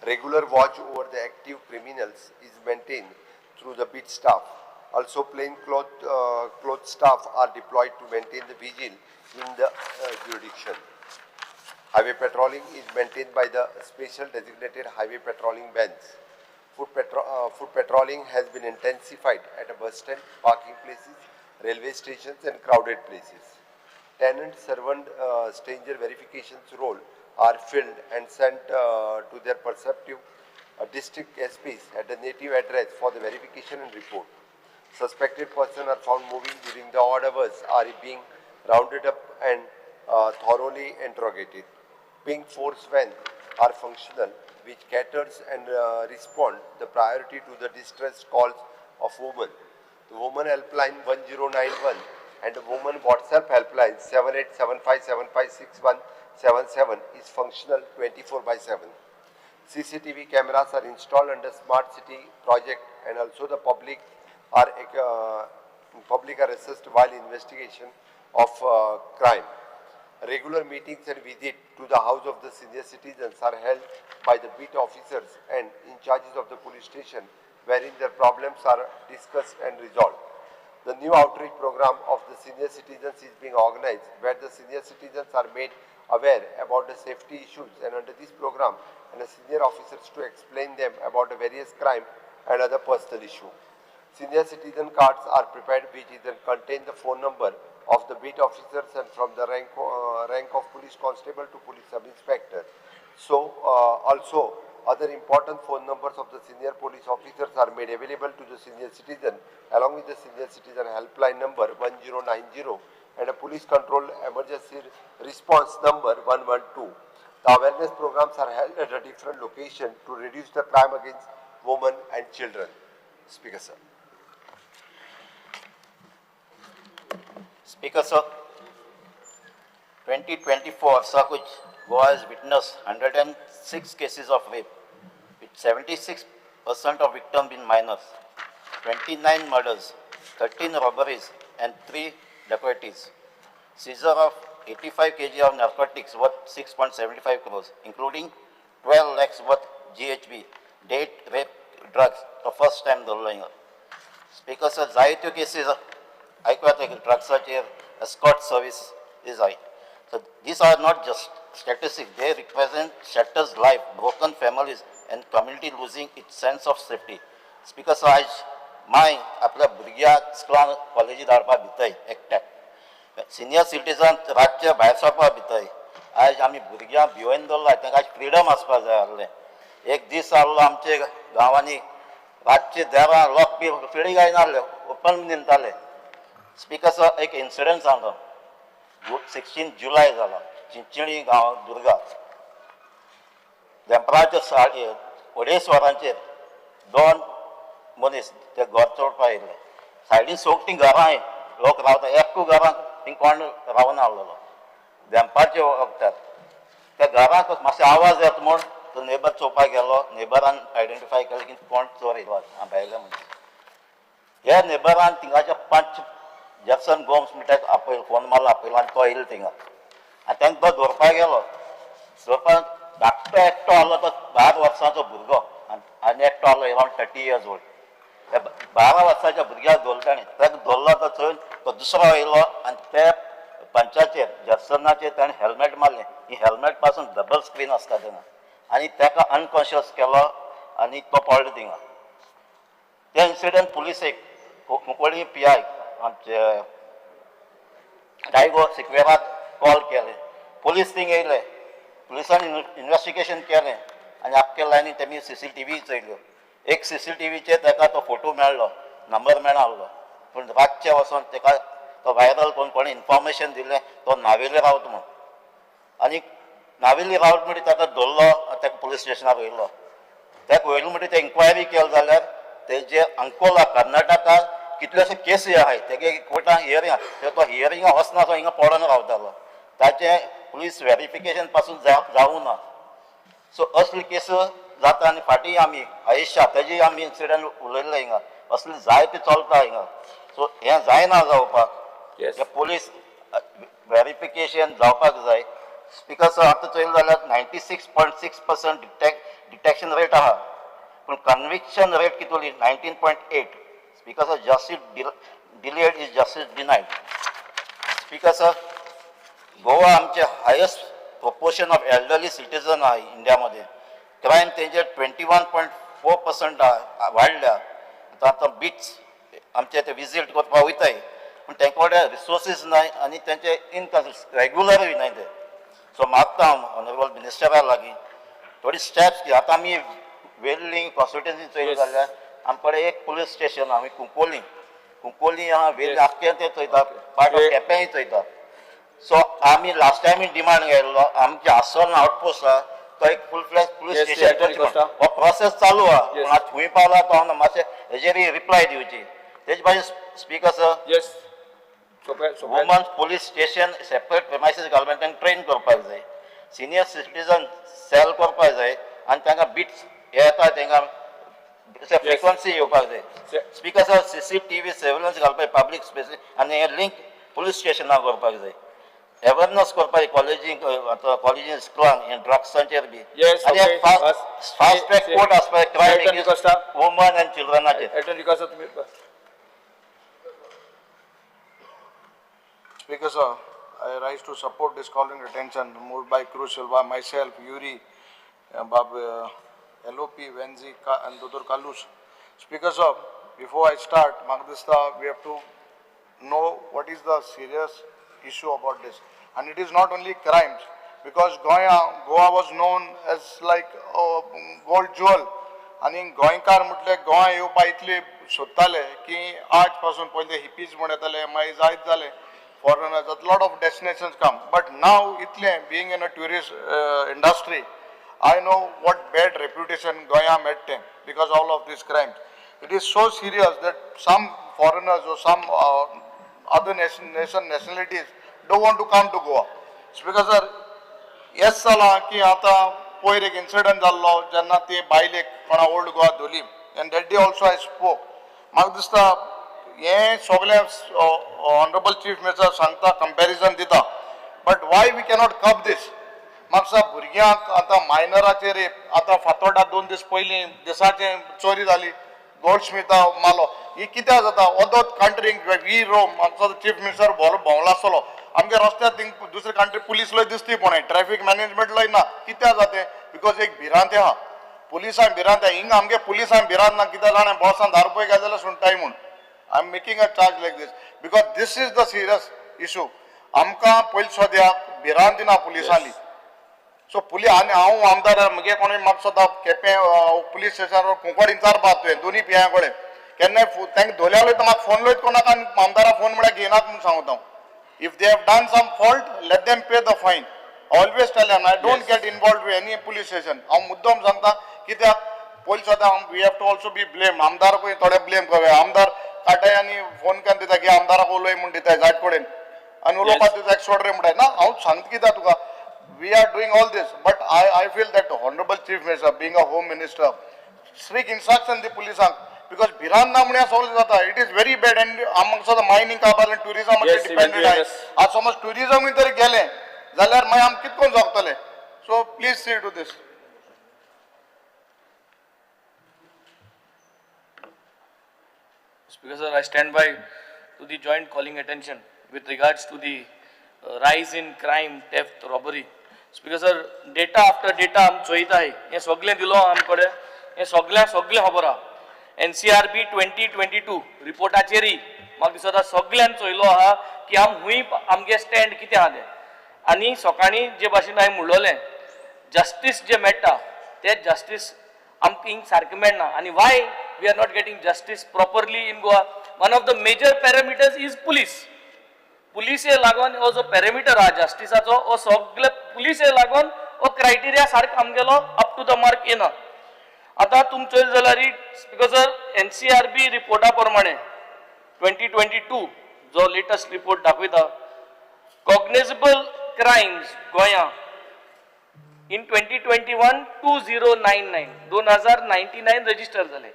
Regular watch over the active criminals is maintained through the beat staff. Also, plain cloth staff are deployed to maintain the vigil in the jurisdiction. Highway patrolling is maintained by the special designated highway patrolling vans. Foot patrolling has been intensified at a bus stand, parking places, railway stations and crowded places. Tenant, servant, stranger verifications role are filled and sent to their perceptive district SPs at the native address for the verification and report. Suspected persons are found moving during the odd hours are being rounded up and thoroughly interrogated. Pink force vans are functional, which caters and respond the priority to the distress calls of women. The Women Helpline 1091 and the Women WhatsApp Helpline 7875756177 is functional 24/7. CCTV cameras are installed under Smart City project, and also the public are assessed while investigation of crime. Regular meetings and visit to the house of the senior citizens are held by the beat officers and in charges of the police station, wherein their problems are discussed and resolved. The new outreach program of the senior citizens is being organized, where the senior citizens are made aware about the safety issues, and under this program, and the senior officers to explain them about the various crime and other personal issue. Senior citizen cards are prepared, which is contain the phone number of the beat officers and from the rank of police constable to police sub-inspector. So also other important phone numbers of the senior police officers are made available to the senior citizen, along with the senior citizen helpline number 1090 and a police control emergency response number 112. The awareness programs are held at a different location to reduce the crime against women and children. Speaker sir. Speaker sir, 2024 Sakuj, Goa has witnessed 106 cases of rape, with 76% of victims being minors, 29 murders, 13 robberies, and 3 dacoities. Seizure of 85 kg of narcotics worth 6.75 crores, including 12 lakhs worth GHB, date rape drugs, the first time the law. Speaker sir, जायत्यो cases आयकूया ड्रग्साचेर escort service is high. So these are not just statistics, they represent shattered life, broken families, and community losing its sense of safety. Speaker sir, आयज माय आपल्या भुरग्याक स्कुलान कॉलेजी धाडपाक भितय एकट्याक, senior citizen रातचे भायर सरपाक भितय. आयज आमी भुरग्यांक भिवोवन दवरला, तांकां आयज फ्रिडम आसपाक जाय आसलें. एक दीस आहलो आमचे गांवांनी रातचे देरां लोक पिळी घायनासले, ओपन न्हिदताले. स्पीकर सर, एक इन्सिडंट सांगता. 16 जुलय जाला, चिंचणी गांव दुर्गा, दनपराच्या 2:30 वरांचेर 2 मनीस ते घर चोरपा येयल्ले. सायडीन सोगटीं घरां लोक रावता, एकू घरांक थिंग कोण रावना आहलेलो. देंपारचे वखदार त्या घराक मातशे आवाज येता म्हूण तो नेबर चोवपाक गेलो. नेबरान आयडेंटिफाय केलें की कोण चोर येयलो भायले मनीस. ह्या नेबरान थिंगाचे पंच जॅक्सन गोम्स म्हणटा आपयलो, फोन मारलो आपयलो आनी तो येयलो थिंगा आनी तांकां तो धरपाक गेलो. धरपाक धाकटो एकटो आहलो तो 12 वर्सांचो भुरगो आनी एकटो आहलो अरावंड 30 इयर्स ओल्ड. त्या 12 वर्साच्या भुरग्याक धरलो ताणें. ताका धरलो तो चोवन तो दुसरो येयलो आनी त्या पंचाचेर जॅक्सनाचेर ताणें हेल्मेट मारलें. ही हेल्मेट पासून डबल स्क्रीन आसता तेन्ना आनी ताका अनकॉन्शियस केलो आनी तो पडलो थिंगा. त्या इन्सिडंट पुलिसेक कुंकळी पी I आमचे डायगो सिक्वेराक कॉल केले. पुलीस थिंग येयले, पुलिसांनी इन्वेस्टिगेशन केलें आनी आख्खे लायनी तेमी CCTV चोयल्यो. एक CCTVचेर ताका तो फोटो मेळ्ळो, नंबर मेळना आहलो. पूण रातचे वचोन ताका तो व्हायरल करून कोणें इन्फॉर्मेशन दिलें तो नावेले रावता म्हूण. आनी नावेली रावत म्हणटी ताका धरलो आनी ताका पुलीस स्टेशनार व्हयलो. ताका व्हयलो म्हणटी ते इन्क्वायरी केली जाल्यार तेजे अंकोला कर्नाटका कितलेशे केसी आहाय तेगे कोर्टान हियरिंग, तो हियरिंगा वचना तो हिंगा पडोन रावतालो. ताचें पुलीस वेरिफिकेशन पासून जावूं ना. सो असली केस जाता. आनी फाटीं आमी आयेशा तेजी आमी इन्सिडंट उलयल्ले हिंगा, असले जायते चलता हिंगा. सो हें जायना जावपाक, हे पुलीस वेरिफिकेशन जावपाक जाय. स्पिकर सर, आतां चोयलें जाल्यार 96.6% डिटेक्शन रेट आहा, पूण कन्विक्शन रेट कितली 19.8. Speaker sir, justice delayed is justice denied. Speaker sir, Goa आमचे highest proportion of elderly citizen आहा इंडियामध्ये. क्रायम तेंचे 21.4% वाडल्या. आतां आतां बीट्स आमचे ते विजीट करपाक वयताय, पूण तेंचे कडेन रिसोर्सीस नाय आनी तेंचे इनकन्सिस्ट रेगुलरूय नाय ते. सो मागता हांव ऑनरेबल मिनिस्टरा लागीं थोडी स्टेप्स की आतां आमी वेर्लिंग कॉन्स्टिट्युएन्सी चोयली जाल्यार आमचे कडेन एक पुलीस स्टेशन आहा कुंकोली, कुंकोली आहा, वेर्ली आख्खें ते चोयता, पार्ट ऑफ केपेंय चोयता. सो आमी लास्ट टायम डिमांड केल्लो आमचे आसोन आउटपोस्ट आहा तो एक फूल फ्लॅज पुलीस स्टेशन, हो प्रोसेस चालू आहा, पूण आतां खंय पावला तो हांव मातशें हेजेर रिप्लाय दिवची. तेजे भाशेन speaker sir, women's police station separate premises घालपाक तांकां ट्रेन करपाक जाय, सिनियर सिटीजन सेल करपाक जाय आनी तांकां बिट्स हे येता तांकां फ्रिक्वन्सी येवपाक जाय. स्पीकर सर, CCTV surveillance घालपाक पब्लीक स्पेसीस आनी हे लिंक पुलीस स्टेशनाक करपाक जाय. अवेरनस करपाक कॉलेजींक, आतां कॉलेजीन स्कुलांक हे ड्रग्सांचेर बी आनी फास्ट ट्रॅक कोर्ट आसपाक क्रायम अगेन्स्ट वुमन आनी चिल्ड्रनाचेर. Speaker sir, I rise to support this calling attention moved by Cruz Silva, myself, Yuri, Bab, LOP, Venzi, and Dr. Kalus. Speaker sir, before I start, Magdista, we have to know what is the serious issue about this. And it is not only crimes, because Goa was known as like a gold jewel. आनी गोंयकार म्हटले गोवा येवपा इतले सोदताले की आज पासून पयले hippies म्हण येताले, मागीर जायत जाले foreigners, a lot of destinations come. But now इतले being in a tourist industry, I know what bad reputation Goa met them because all of these crimes. It is so serious that some foreigners or some other nationalities don't want to come to Goa. Speaker sir, yes जाला की आतां पयर एक incident जाल्लो जेन्ना ती बायलेक कोणा ओल्ड गोवा धरली, and that day also I spoke. म्हाका दिसता हें सगळें ऑनरेबल चीफ मिनिस्टर सांगता, कंपॅरिजन दिता, but why we cannot curb this. म्हाका दिसता भुरग्यांक आतां मायनराचेर आतां फातोर्डा 2 दीस पयलीं दिसाचें चोरी जाली, गोल्ड स्मिथा मालो, ही कित्याक जाता? अदर कंट्रीक we Rome, म्हाका चीफ मिनिस्टर भोंवला आसतलो, आमगे रस्त्यार थिंग दुसरे कंट्री पुलीस लय दिसती पळय, ट्रॅफिक मॅनेजमेंट लय ना. कित्याक जाता? Because एक भिरांत आहा, पुलिसांक भिरांत आहा. हिंगा आमगे पुलिसांक भिरांत ना, कित्याक जाणा बॉसान 10 रुपये घाले जाल्यार सुणटाय म्हूण. I am making a charge like this because this is the serious issue. आमकां पयलीं सद्याक भिरांत ना पुलिसांनी. सो पुलीस आनी हांव आमदार म्हगे कोणूय म्हाका सदां केपें पुलीस स्टेशनार कुंकळी विचारपा तुवें दोनी पियां कडेन केन्नाय तांकां धोल्यार तर म्हाका फोन लयत कोणाक आनी आमदारा फोन म्हळ्यार घेयनात म्हूण सांगता हांव. If they have done some fault, let them pay the fine. Always tell them, I don't get involved with any police station. हांव मुद्दम सांगता कित्याक पयलीं सुद्दां we have to also be blame. आमदारकूय थोडे ब्लेम करूया. आमदार काडटाय आनी फोन करून दिता की आमदाराक उलय म्हूण दिताय जायत कडेन आनी उलोवपाक दिता सोड रे म्हणटाय. ना, हांव सांगता कित्याक तुका, we are doing all this, but I feel that honourable chief minister being a home minister strict instruction दी पुलिसांक, because भिरांत ना म्हण सगळें जाता. It is very bad. And आमकां सुद्दां मायनींग काबार आनी टुरिजमाचेर डिपेंडेड आहाय. आज समज टुरिजमूय जर गेलें जाल्यार मागीर आमी कितें करून जगतले. So please see to this. Speaker sir, I stand by to the joint calling attention with regards to the rise in crime, theft, robbery. Speaker sir, data after data आम चोयताय, हें सगळें दिलो आमकडे, हें सगळ्यां सगळें खबर आहा. NCRB 2022 रिपोर्टाचेरय म्हाका दिसता सगळ्यान चोयलो आहा की आम हुंय आमगे स्टँड कितें आहा तें. आनी सकाळीं जे भाशेन हांवें म्हणलोलें, जस्टीस जें मेळटा तें जस्टीस आमकां हिंग सारकें मेळना. आनी why we are not getting justice properly in Goa? One of the major parameters is police. पुलिसे लागून हो जो पॅरामिटर आहा जस्टिसाचो, हो सगळे पुलिसे लागून हो क्रायटेरिया सारको आमगेलो अप टू the mark येना. आतां तुमी चोयलें जाल्यार because NCRB रिपोर्टा प्रमाणे 2022 जो लेटस्ट रिपोर्ट दाखयता, कॉग्नेजेबल क्रायम्स गोंया इन 2021 2099, 2099 रजिस्टर जाले.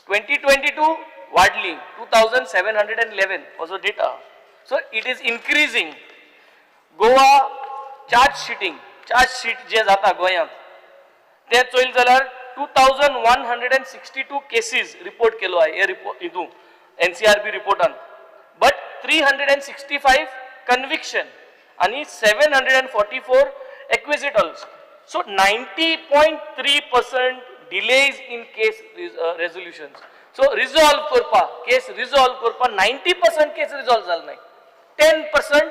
2022 वाडली 2711 असो data. So it is increasing. Goa charge sheeting, charge sheet जे जाता गोंयांत ते चोयलें जाल्यार 2162 केसीस रिपोर्ट केलो आहे हे रिपोर्ट हितून NCRB रिपोर्टान, बट 365 कन्विक्शन आनी 744 acquittals. So 90.3% delays in case resolutions. So resolve करपा, केस रिजॉल्व करपा 90% केस रिजॉल्व जाल नाही, 10%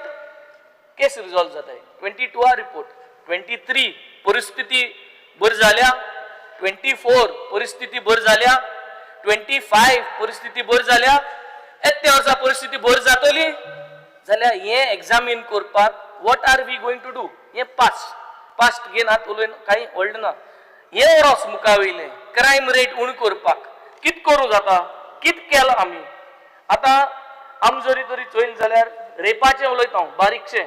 केस रिजॉल्व जाताय. 22 आ रिपोर्ट, 23 परिस्थिती बरी जाल्या, 24 परिस्थिती बरी जाल्या, 25 परिस्थिती बरी जाल्या. येत्या वर्सा परिस्थिती बरी जातली जाल्यार हें एग्जामीन करपाक what are we going to do? हें पास्ट पास्ट घेन आतां उलोवन कांय व्हडलें ना. हें वर्स मुखा वयलें क्रायम रेट उणें करपाक कित करूं जाता, कित केलां आमी? आतां आम जरी तरी चोयलें जाल्यार रेपाचें उलयता हांव बारीकशें.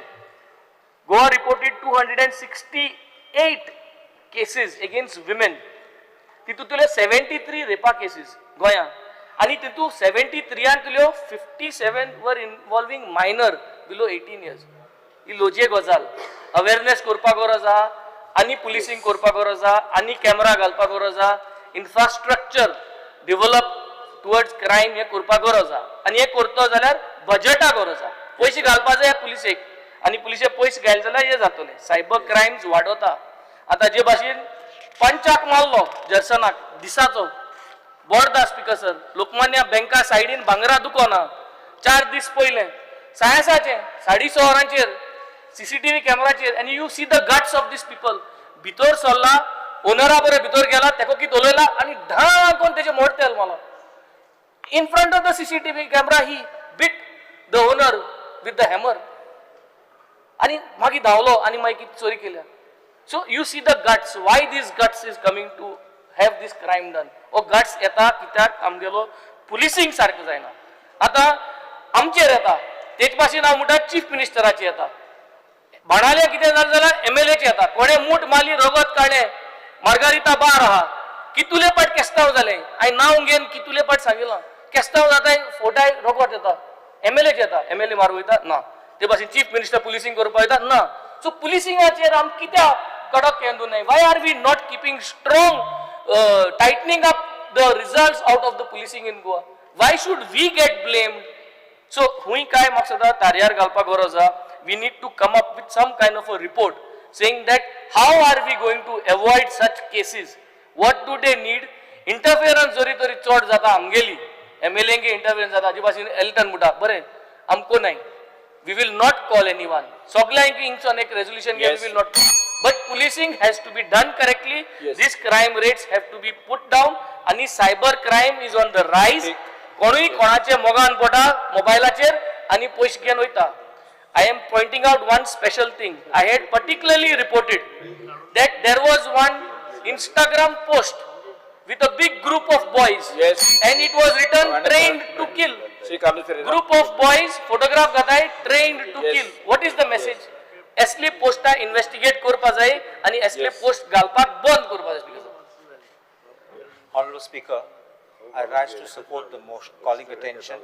Goa reported 268 cases against women. तितूंतल्यो 73 रेपा cases गोंयांत, आनी तितूंत 73यांतल्यो 57 were involving minor below 18 years. ही लोजे गजाल. अवेरनेस करपाक गरज आहा, आनी पुलिसींग करपाक गरज आहा, आनी कॅमेरा घालपाक गरज आहा, इन्फ्रास्ट्रक्चर डिवलप टुवर्ड्स क्रायम हें करपाक गरज आहा. आनी हें करतो जाल्यार बजटा गरज आहा, पयशे घालपा जाय पुलिसेक, आनी पुलिसे पयशे घायले जाल्यार हें जातलें. सायबर क्रायम्स वाडोता. आतां जे भाशेन पंचाक मारलो जर्सनाक दिसाचो बोर्दा, स्पिकर सर, लोकमान्य बँका सायडीन भांगरा दुकान आहा, 4 दीस पयलें सायसाचें 6:30 वरांचेर CCTV कॅमेराचेर, आनी you see the guts of these people. भितर सरला, ओनरा बरें भितर गेला, तेका कितें उलयला आनी धांकोन तेजें मोड तेल मारला in front of the CCTV camera. He beat the owner with the hammer आनी मागीर धांवलो आनी मागीर कितें चोरी केल्या. So you see the guts, why this guts is coming to have this crime done. हो गट्स येता कित्याक आमगेलो पुलिसींग सारकें जायना. आतां आमचेर येता तेच भाशेन हांव म्हणटा चीफ मिनिस्टराचेर येता. बाणाले कितें जालें जाल्यार MLAचे येता. कोणें मूठ मारली, रगत काडलें, मार्गारिता बार आहा, कितुले पाट केस्तांव जालें, हांवें नांव घेवन कितुले पाट सांगिलां. केस्तांव जाताय फोटाय रगत येता, MLAचे येता. MLA मारू वयता ना, ते भाशेन चीफ मिनिस्टर पुलिसींग करपाक वयता ना. सो पुलिसिंगाचेर आम कित्याक कडक हें दिवनाय? Why are we not keeping strong tightening up the results out of the policing in Goa? Why should we get blamed? So हुंय काय म्हाका सदां तारयार घालपाक गरज आहा. We need to come up with some kind of a report saying that how are we going to avoid such cases, what do they need. Interference जरी तरी चड जाता आमगेली MLA interference जाता. हाजे भाशेन एल्टन म्हणटा बरें आमकां नाय, we will not call anyone. सगल्यांक हिंगसून एक resolution, we will not, but policing has to be done correctly. These crime rates have to be put down. आनी cyber crime is on the rise. कोणूय कोणाचे मोगान पडटा मोबायलाचेर आनी पयशे घेवन वयता. I am pointing out one special thing. I had particularly reported that there was one Instagram post with a big group of boys. Yes. And it was written trained to kill. Shri Carlos Ferreira. Group of boys photograph घाताय trained to Yes. kill. What is the message? असली पोस्टा investigate करपा जाय आनी असले post घालपाक बंद करपा जाय Speaker sir. Honorable Speaker, I rise to support the motion calling attention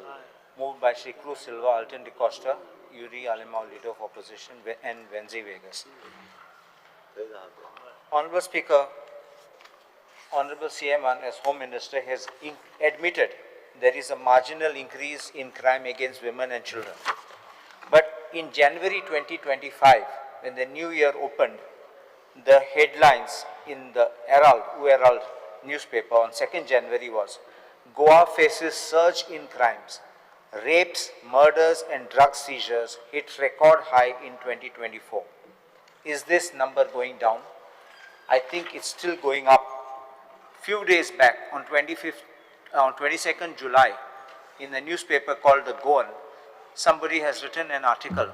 moved by Shri Cruz Silva, Alton DeCosta, Yuri Alemao, Leader of Opposition, and Venzi Vegas. Honorable Speaker, Honorable CM as Home Minister has admitted there is a marginal increase in crime against women and children. But in January 2025, when the new year opened, the headlines in the Herald, Herald newspaper on 2nd January was, Goa faces surge in crimes. Rapes, murders and drug seizures hit record high in 2024. Is this number going down? I think it's still going up. Few days back, on 22nd July, in the newspaper called The Goan, somebody has written an article.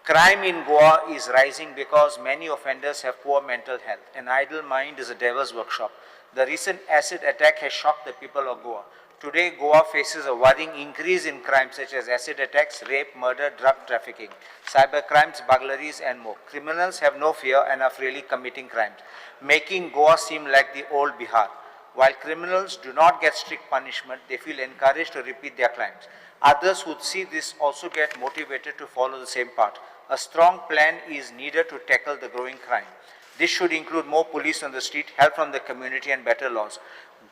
Crime in Goa is rising because many offenders have poor mental health. An idle mind is a devil's workshop. The recent acid attack has shocked the people of Goa. Today, Goa faces a worrying increase in crimes such as acid attacks, rape, murder, drug trafficking, cyber crimes, burglaries, and more. Criminals have no fear and are freely committing crimes, making Goa seem like the old Bihar. While criminals do not get strict punishment, they feel encouraged to repeat their crimes. Others who see this also get motivated to follow the same path. A strong plan is needed to tackle the growing crime. This should include more police on the street, help from the community, and better laws.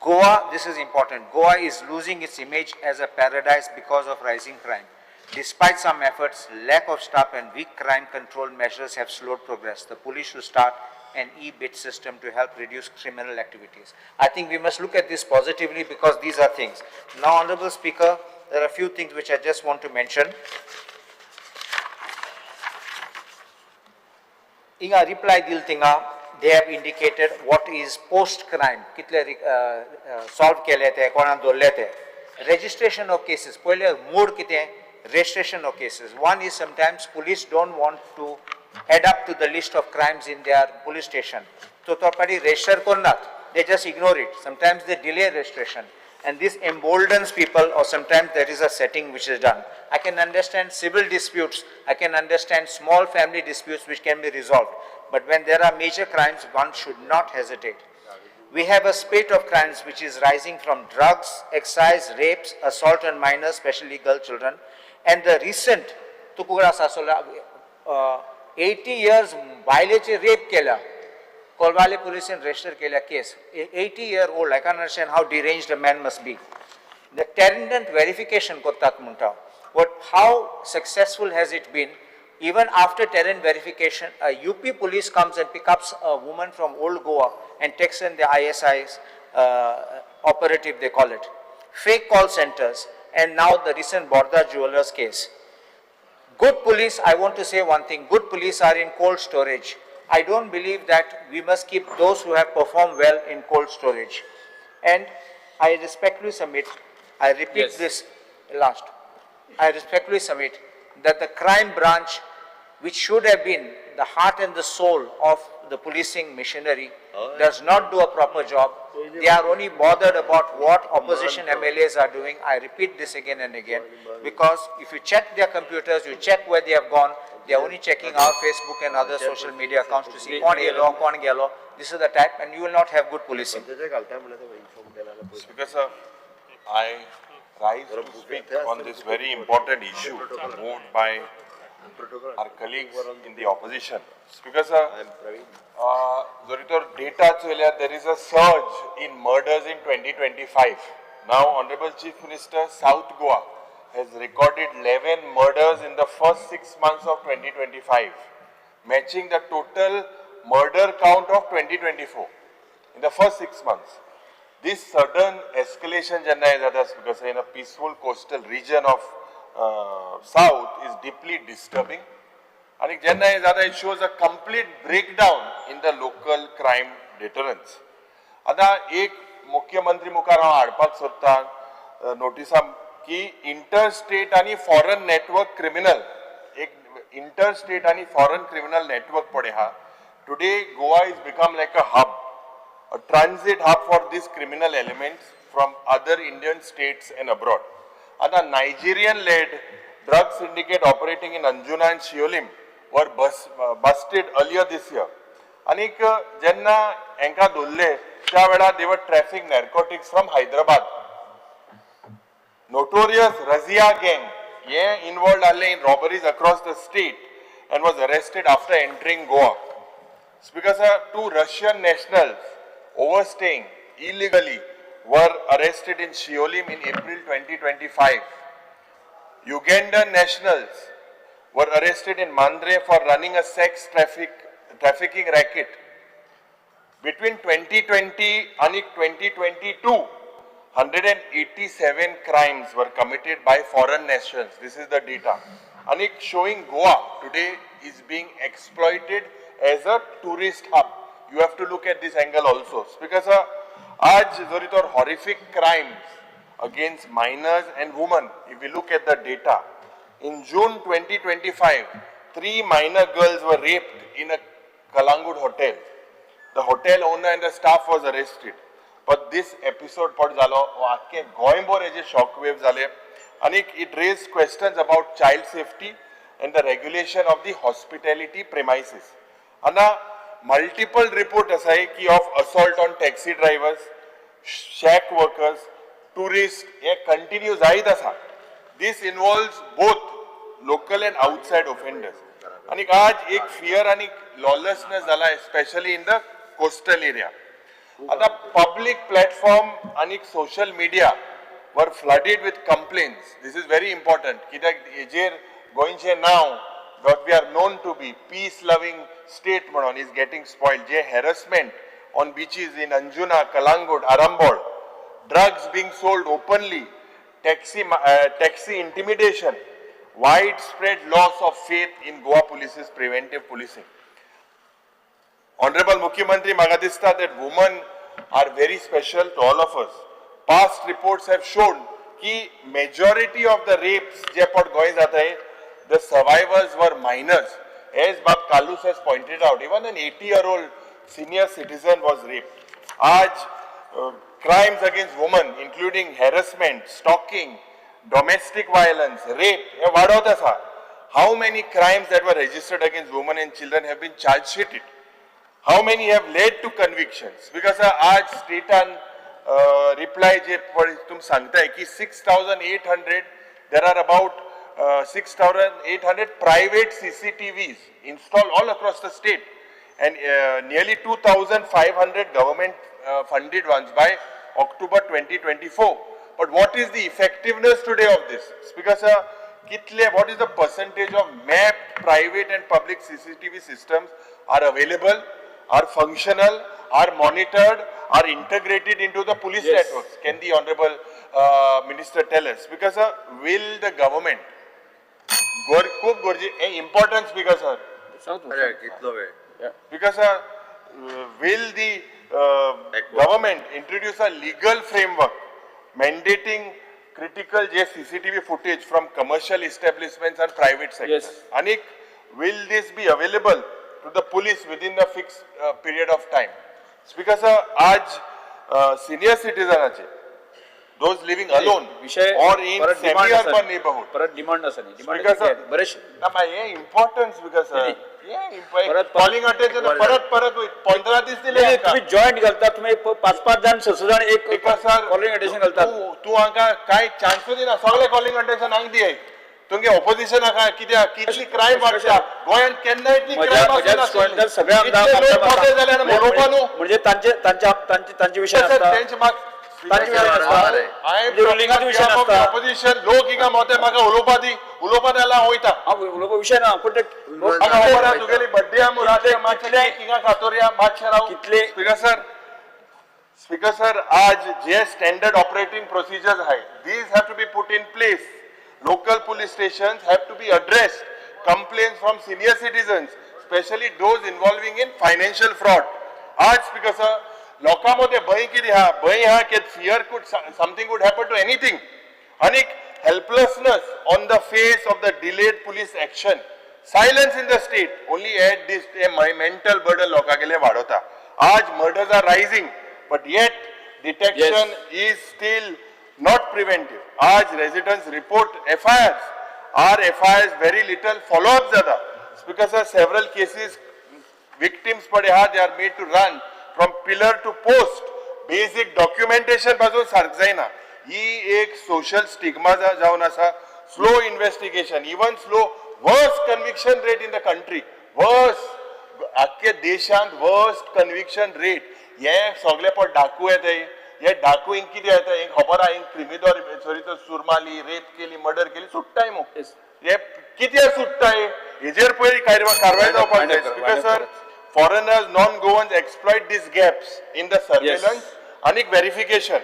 Goa, this is important, Goa is losing its image as a paradise because of rising crime. Despite some efforts, lack of staff and weak crime control measures have slowed progress. The police should start an e-bit system to help reduce criminal activities. I think we must look at this positively because these are things. Now, Honorable Speaker, there are a few things which I just want to mention. Inga reply dil tinga, they have indicated what is post-crime, kitle solve kele te, kona dorle te. Registration of cases, पहिले mood कितें, registration of cases. One is sometimes police don't want to add up to the list of crimes in their police station. So to register kornat, they just ignore it. Sometimes they delay registration. And this emboldens people, or sometimes there is a setting which is done. I can understand civil disputes, I can understand small family disputes which can be resolved. But when there are major crimes, one should not hesitate. We have a spate of crimes which is rising from drugs, excise, rapes, assault on minors, especially girl children. And the recent Tukugara Sasola, 80 years बायलेचे rape केला. Kolwale police register केला case. 80-year-old, I can understand how deranged a man must be. The tenant verification kortat munta. How successful has it been? Even after tenant verification, a UP police comes and picks up a woman from Old Goa and takes in the ISI's operative, they call it. Fake call centers, and now the recent Borda Jewelers case. Good police, I want to say one thing, good police are in cold storage. I don't believe that we must keep those who have performed well in cold storage. And I respectfully submit, I repeat this last, I respectfully submit that the crime branch, which should have been the heart and the soul of the policing machinery, does not do a proper job. They are only bothered about what opposition MLAs are doing. I repeat this again and again, because if you check their computers, you check where they have gone, they are only checking our Facebook and other social media accounts to see kon gelo, kon gelo. This is the type, and you will not have good policing. Speaker sir, I rise to speak on this very important issue moved by our colleagues in the opposition. Speaker sir, Zoritor data choyल्या, there is a surge in murders in 2025. Now, Honorable Chief Minister, South Goa has recorded 11 murders in the first 6 months of 2025, matching the total murder count of 2024 in the first 6 months. This sudden escalation, because in a peaceful coastal region of South is deeply disturbing. And it shows a complete breakdown in the local crime deterrence. आता एक मुख्यमंत्री मुखार हांव हाडपाक सोदता नोटिसा की interstate आनी फॉरन नेटवर्क क्रिमिनल, एक इंटरस्टेट आनी फॉरन क्रिमिनल नेटवर्क पळय आहा. Today Goa is become like a hub, a a transit hub for these criminal elements from other Indian states and abroad. आतां Nigerian led drug syndicate operating in Anjuna and Siolim were busted earlier this year. आनीक जेन्ना हेंकां धरले त्या वेळार they were traffic narcotics from Hyderabad. Notorious Razia gang हे involved आहले in robberies across the state and was arrested after entering Goa. Speaker sir, two Russian nationals overstaying illegally were arrested in Siolim in April 2025. Ugandan nationals were arrested in Mandre for running a sex trafficking racket. Between 2020 and 2022, 187 crimes were committed by foreign nations. This is the data. And it showing Goa today is being exploited as a tourist hub. You have to look at this angle also. Because आज जरी तर horrific crimes against minors and women, if we look at the data, in June 2025, 3 minor girls were raped in a Calangute hotel. The hotel owner and the staff was arrested. But this episode पट जालो आख्खे गोंयभर हेजे shock वेव जाले आनी it raise questions about child safety and the regulation of the hospitality premises. आतां multiple report आसाय की of assault on taxi drivers, shack workers, tourist hey continue जायत आसा. This involves both local and outside offenders. आनी आज एक fear आनी lawlessness जाला, especially in the coastal area. आता पब्लिक प्लॅटफॉर्म आनी social media were flooded with complaints. This is very important कित्याक हेजेर गोंयचें नांव, what we are known to be peace loving state म्हणून, is getting spoiled. J harassment on beaches in Anjuna, Calangute, Arambol, drugs being sold openly, taxi intimidation, widespread loss of faith in Goa police's preventive policing. Honorable Mukhyamantri, म्हाका दिसता that women are very special to all of us. Past reports have shown की majority of the rapes जे पट गोंय जाताय, the survivors were minors. As Bab Kalus has pointed out, even an 80-year-old senior citizen was raped. आज crimes against women, including harassment, stalking, domestic violence, rape, हे वाडत आसा. How many crimes that were registered against women and children have been charge sheeted? How many have led to convictions? Because आज स्टेटान reply जे पळय तुमी सांगताय की 6,800, there are about 6,800 private CCTVs installed all across the state and nearly 2,500 government funded ones by October 2024. But what is the effectiveness today of this? Because कितले, what is the percentage of mapped private and public CCTV systems are available, are functional, are monitored, are integrated into the police networks? Can the Honorable Minister tell us? Because will the government, खूब गरजे हें important speaker sir, कितलो वेळ? Because will the government introduce a legal framework mandating critical J CCTV footage from commercial establishments and private sector? Yes. And will this be available to the police within a fixed period of time? Speaker sir, आज senior citizen those living alone विषय or in परत demand आसा semi-urban न्ही. neighborhood. परत demand आसा न्ही, demand Speaker sir, बरेचशे ना हे इम्पॉर्टन्स because sir, परत- कॉलिंग अटेन्शन परत परत 15 दीस दिले नाही, तुम्ही जॉईंट घालता, तुम्ही 5-5 जाण 6 जाण एक सर कॉलिंग अटेन्शन घालतात. तूं हांगा काय चान्सूच दिना, सगळे कॉलिंग अटेन्शन हांगा दियाय. तुमगे ऑपोजिशन आहा कित्याक कितली क्रायम वाडटा गोंयांत, केन्ना इतली क्रायम म्हज्या सगळ्या आमदार म्हणजे तांचे तांच्या तांचे तांचे विशय आसता, तेंचे म्हाका तांचे विशय आसता, म्हणजे रुलिंगाचो विशय नासता. ऑपोजिशन लोक हिंगा मोते म्हाका उलोवपा दी, उलोवपा जाल्यार हांव वयता. हांव उलोवपा विशय ना, पूण ते म्हाका खबर आहा तुगेली बड्डे आहा रातचे मातशें हिंगा खातोरया मातशें राव. कितले स्पीकर सर, स्पीकर सर, आज जे स्टँडर्ड ऑपरेटिंग प्रोसिजर्स आहे, these have to be put in place. Local police stations have to be addressed complaints from senior citizens, specially those involving in financial fraud. आज speaker sir, लोकां मदें भंय कितें आहा? भंय आहा की fear could something would happen to anything. आनीक helplessness on the face of the delayed police action, silence in the state only add this mental burden लोकांगेले वाडोवता. आज murders are rising. But yet detection is still not preventive. आज residents report FIRs. Our FIRs very little follow up जाता. Speaker sir, several cases victims पडे आहा, they are made to run from pillar to post. Basic documentation पासून सारकें जायना. ही एक social stigma जावन आसा. Slow investigation, even slow, worst conviction rate in the country, worst, आख्खे देशांत वर्स्ट कन्विक्शन रेट. हे सगळे पळय डाकू येता, हे डाकू हिंग कितें येता, हिंग खबर आहा, हिंग क्रिमिदोर सॉरी तो सुरमाली, रेप केली, मर्डर केली, सुट्टाय मु. हे कित्याक सुट्टाय हेजेर पयली कारवाय जावपाक जाय. Speaker sir, foreigners, non-Goans exploit these gaps in the surveillance and verification.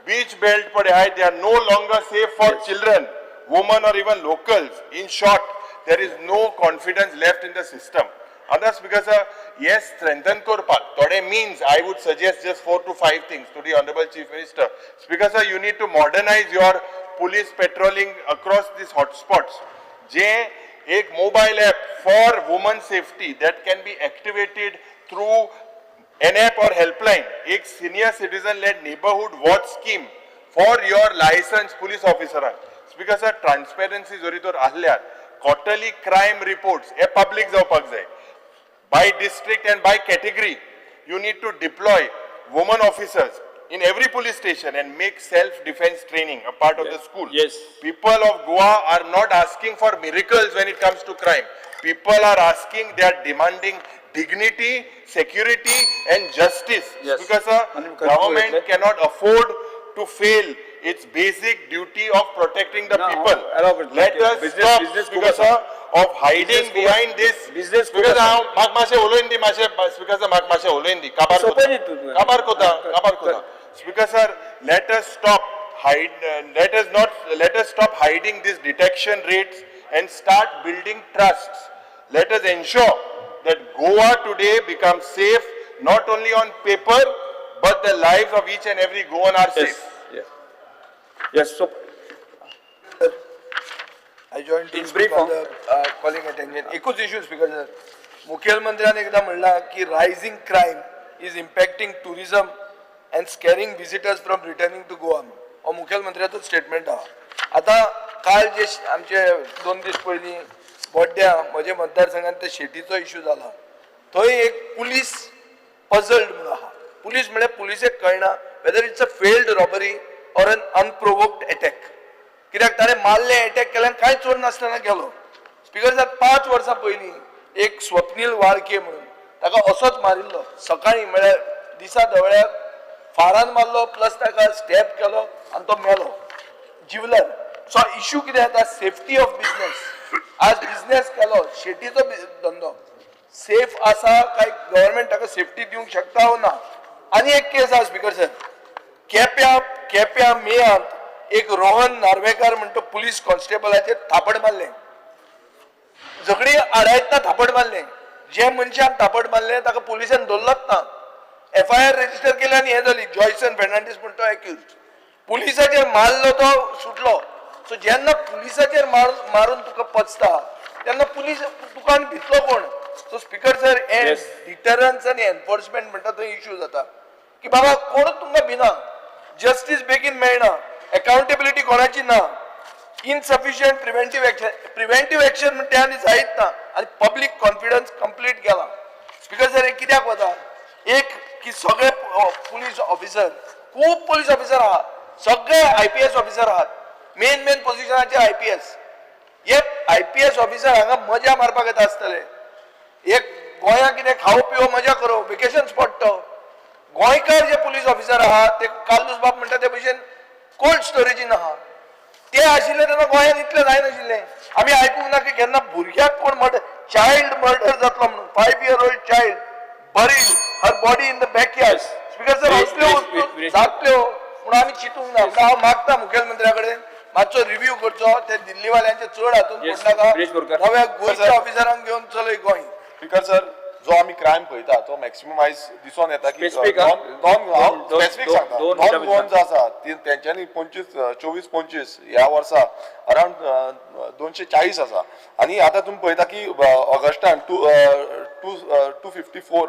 Beach belt पडे आहाय, they are no longer safe for children, women or even locals. In short, there is no confidence left in the system. Others, because yes, strengthen करपाक थोडे means, I would suggest just 4 to 5 things to the Honorable Chief Minister. Speaker sir, you need to modernize your police patrolling across these hotspots. जे एक mobile app for women safety that can be activated through an app or helpline, एक senior citizen led neighborhood watch scheme for your licensed police officer. Speaker sir, transparency जरी तर आहल्यार quarterly crime reports हे public जावपाक जाय. By district and by category, you need to deploy women officers in every police station and make self-defense training a part of the school. Yes. People of Goa are not asking for miracles when it comes to crime. People are asking, they are demanding dignity, security and justice. Yes. Because the government cannot afford to fail its basic duty of protecting the No, people. Allow it. Let us Business- stop business because Kuka of hiding Business behind this. Business Because Kuka हांव म्हाका मातशें उलोवन दी, मातशें speaker sir, म्हाका मातशें उलोवन दी. काबार सोंपें न्ही तूं. काबार कोता, काबार कोता. Speaker sir, let us stop hide, let us not, let us stop hiding these detection rates and start building trusts. Let us ensure that Goa today becomes safe not only on paper but the lives of each and every Goan are Yes. safe. Yeah. Yes. So I join to In brief, speak on the calling attention. एकूच issue speaker sir, मुखेलमंत्र्यान एकदां म्हणलां की rising crime is impacting tourism and scaring visitors from returning to Goa. हो मुखेलमंत्र्याचो statement आहा. आतां काल जे आमचे 2 दीस पयलीं बोड्ड्या म्हज्या मतदारसंघात ते शेटीचो इश्यू जाला, थंय एक पुलीस पजल्ड म्हणून आहा. पुलीस म्हळ्यार पुलिसेक कळना whether it's a failed robbery or an unprovoked attack. कित्याक ताणें मारले, अटॅक केल्यान कांय चोर नासतना गेलो. स्पीकर साहेब, 5 वर्सां पयलीं एक स्वप्नील वाळके म्हणून ताका असोच मारिल्लो, सकाळीं म्हळ्यार दिसा धवळ्याक फारान मारलो, प्लस ताका स्टॅप केलो आनी तो मेलो जिवलर. सो इश्यू कितें जाता, सेफ्टी ऑफ बिजनेस. आज बिजनेस केलो, शेतीचो धंदो सेफ आसा काय गव्हर्मेंट ताका सेफ्टी दिवंक शकता वो ना. आनी एक केस आसा स्पीकर सर, केप्यां केप्यां मेयांत एक रोहन नार्वेकार म्हणतो पुलीस कॉन्स्टेबलाचेर थापड मारलें, झगडी आडायतना थापड मारलें. जे मनशाक थापड मारलें ताका पुलिसान धरलोच ना, एफआयआर रजिस्टर केली आनी हें जाली. जॉयसन फेर्नांडीस म्हणतो एक्युज, पुलिसाचेर मारलो तो सुटलो. सो जेन्ना पुलिसाचेर मारून तुका पचता तेन्ना पुलीस तुका आनी भितलो कोण. सो स्पीकर सर, हे डिटरन्स आनी एनफोर्समेंट म्हणटा थंय इश्यू जाता की बाबा कोणूच तुमकां भिना, जस्टीस बेगीन मेळना, अकाउंटेबिलिटी कोणाची ना, insufficient preventive action. Preventive action म्हणटा आनी जायत ना, आनी पब्लीक कॉन्फिडन्स कंप्लीट गेला. स्पीकर सर, हे कित्याक वता, एक की सगळे पुलीस ऑफिसर, खूब पुलीस ऑफिसर आहात, सगळे IPS officer आहात, मेन मेन पोजिशनाचे IPS. हे IPS officer हांगा मजा मारपाक येता आसतले. एक गोंया कितें खावो पिवो मजा करो, वेकेशन स्पॉट तो. गोंयकार जे पुलीस ऑफिसर आहात ते कार्लूस बाब म्हणटा ते भशेन कोल्ड स्टोरेजीन आहा. ते आशिल्ले तेन्ना गोंयांत इतले जायनाशिल्ले. आमी आयकूंक ना की केन्ना भुरग्याक कोण मर्डर, चायल्ड मर्डर जातलो म्हणून. 5 year old child buried her body in the backyard. Speaker sir, असल्यो वस्तू जातल्यो म्हणून आमी चिंतूंक ना. हांव मागता मुखेलमंत्र्या कडेन मातसो रिव्यू करचो, ते दिल्लीवाल्यांचे चड हातून पडनाका, नव्या गोंयच्या ऑफिसरांक घेवन चलय गोंय. स्पीकर सर, जो आमी क्रायम पळयता तो मॅक्सिमम आयज दिसून येता की स्पेसिफीक सांगता, नॉन गोवन जो आसा तेंच्यांनी 25 24-25 ह्या वर्सा अरावंड 240 आसा. आनी आतां तुमी पळयता की ऑगस्टान 254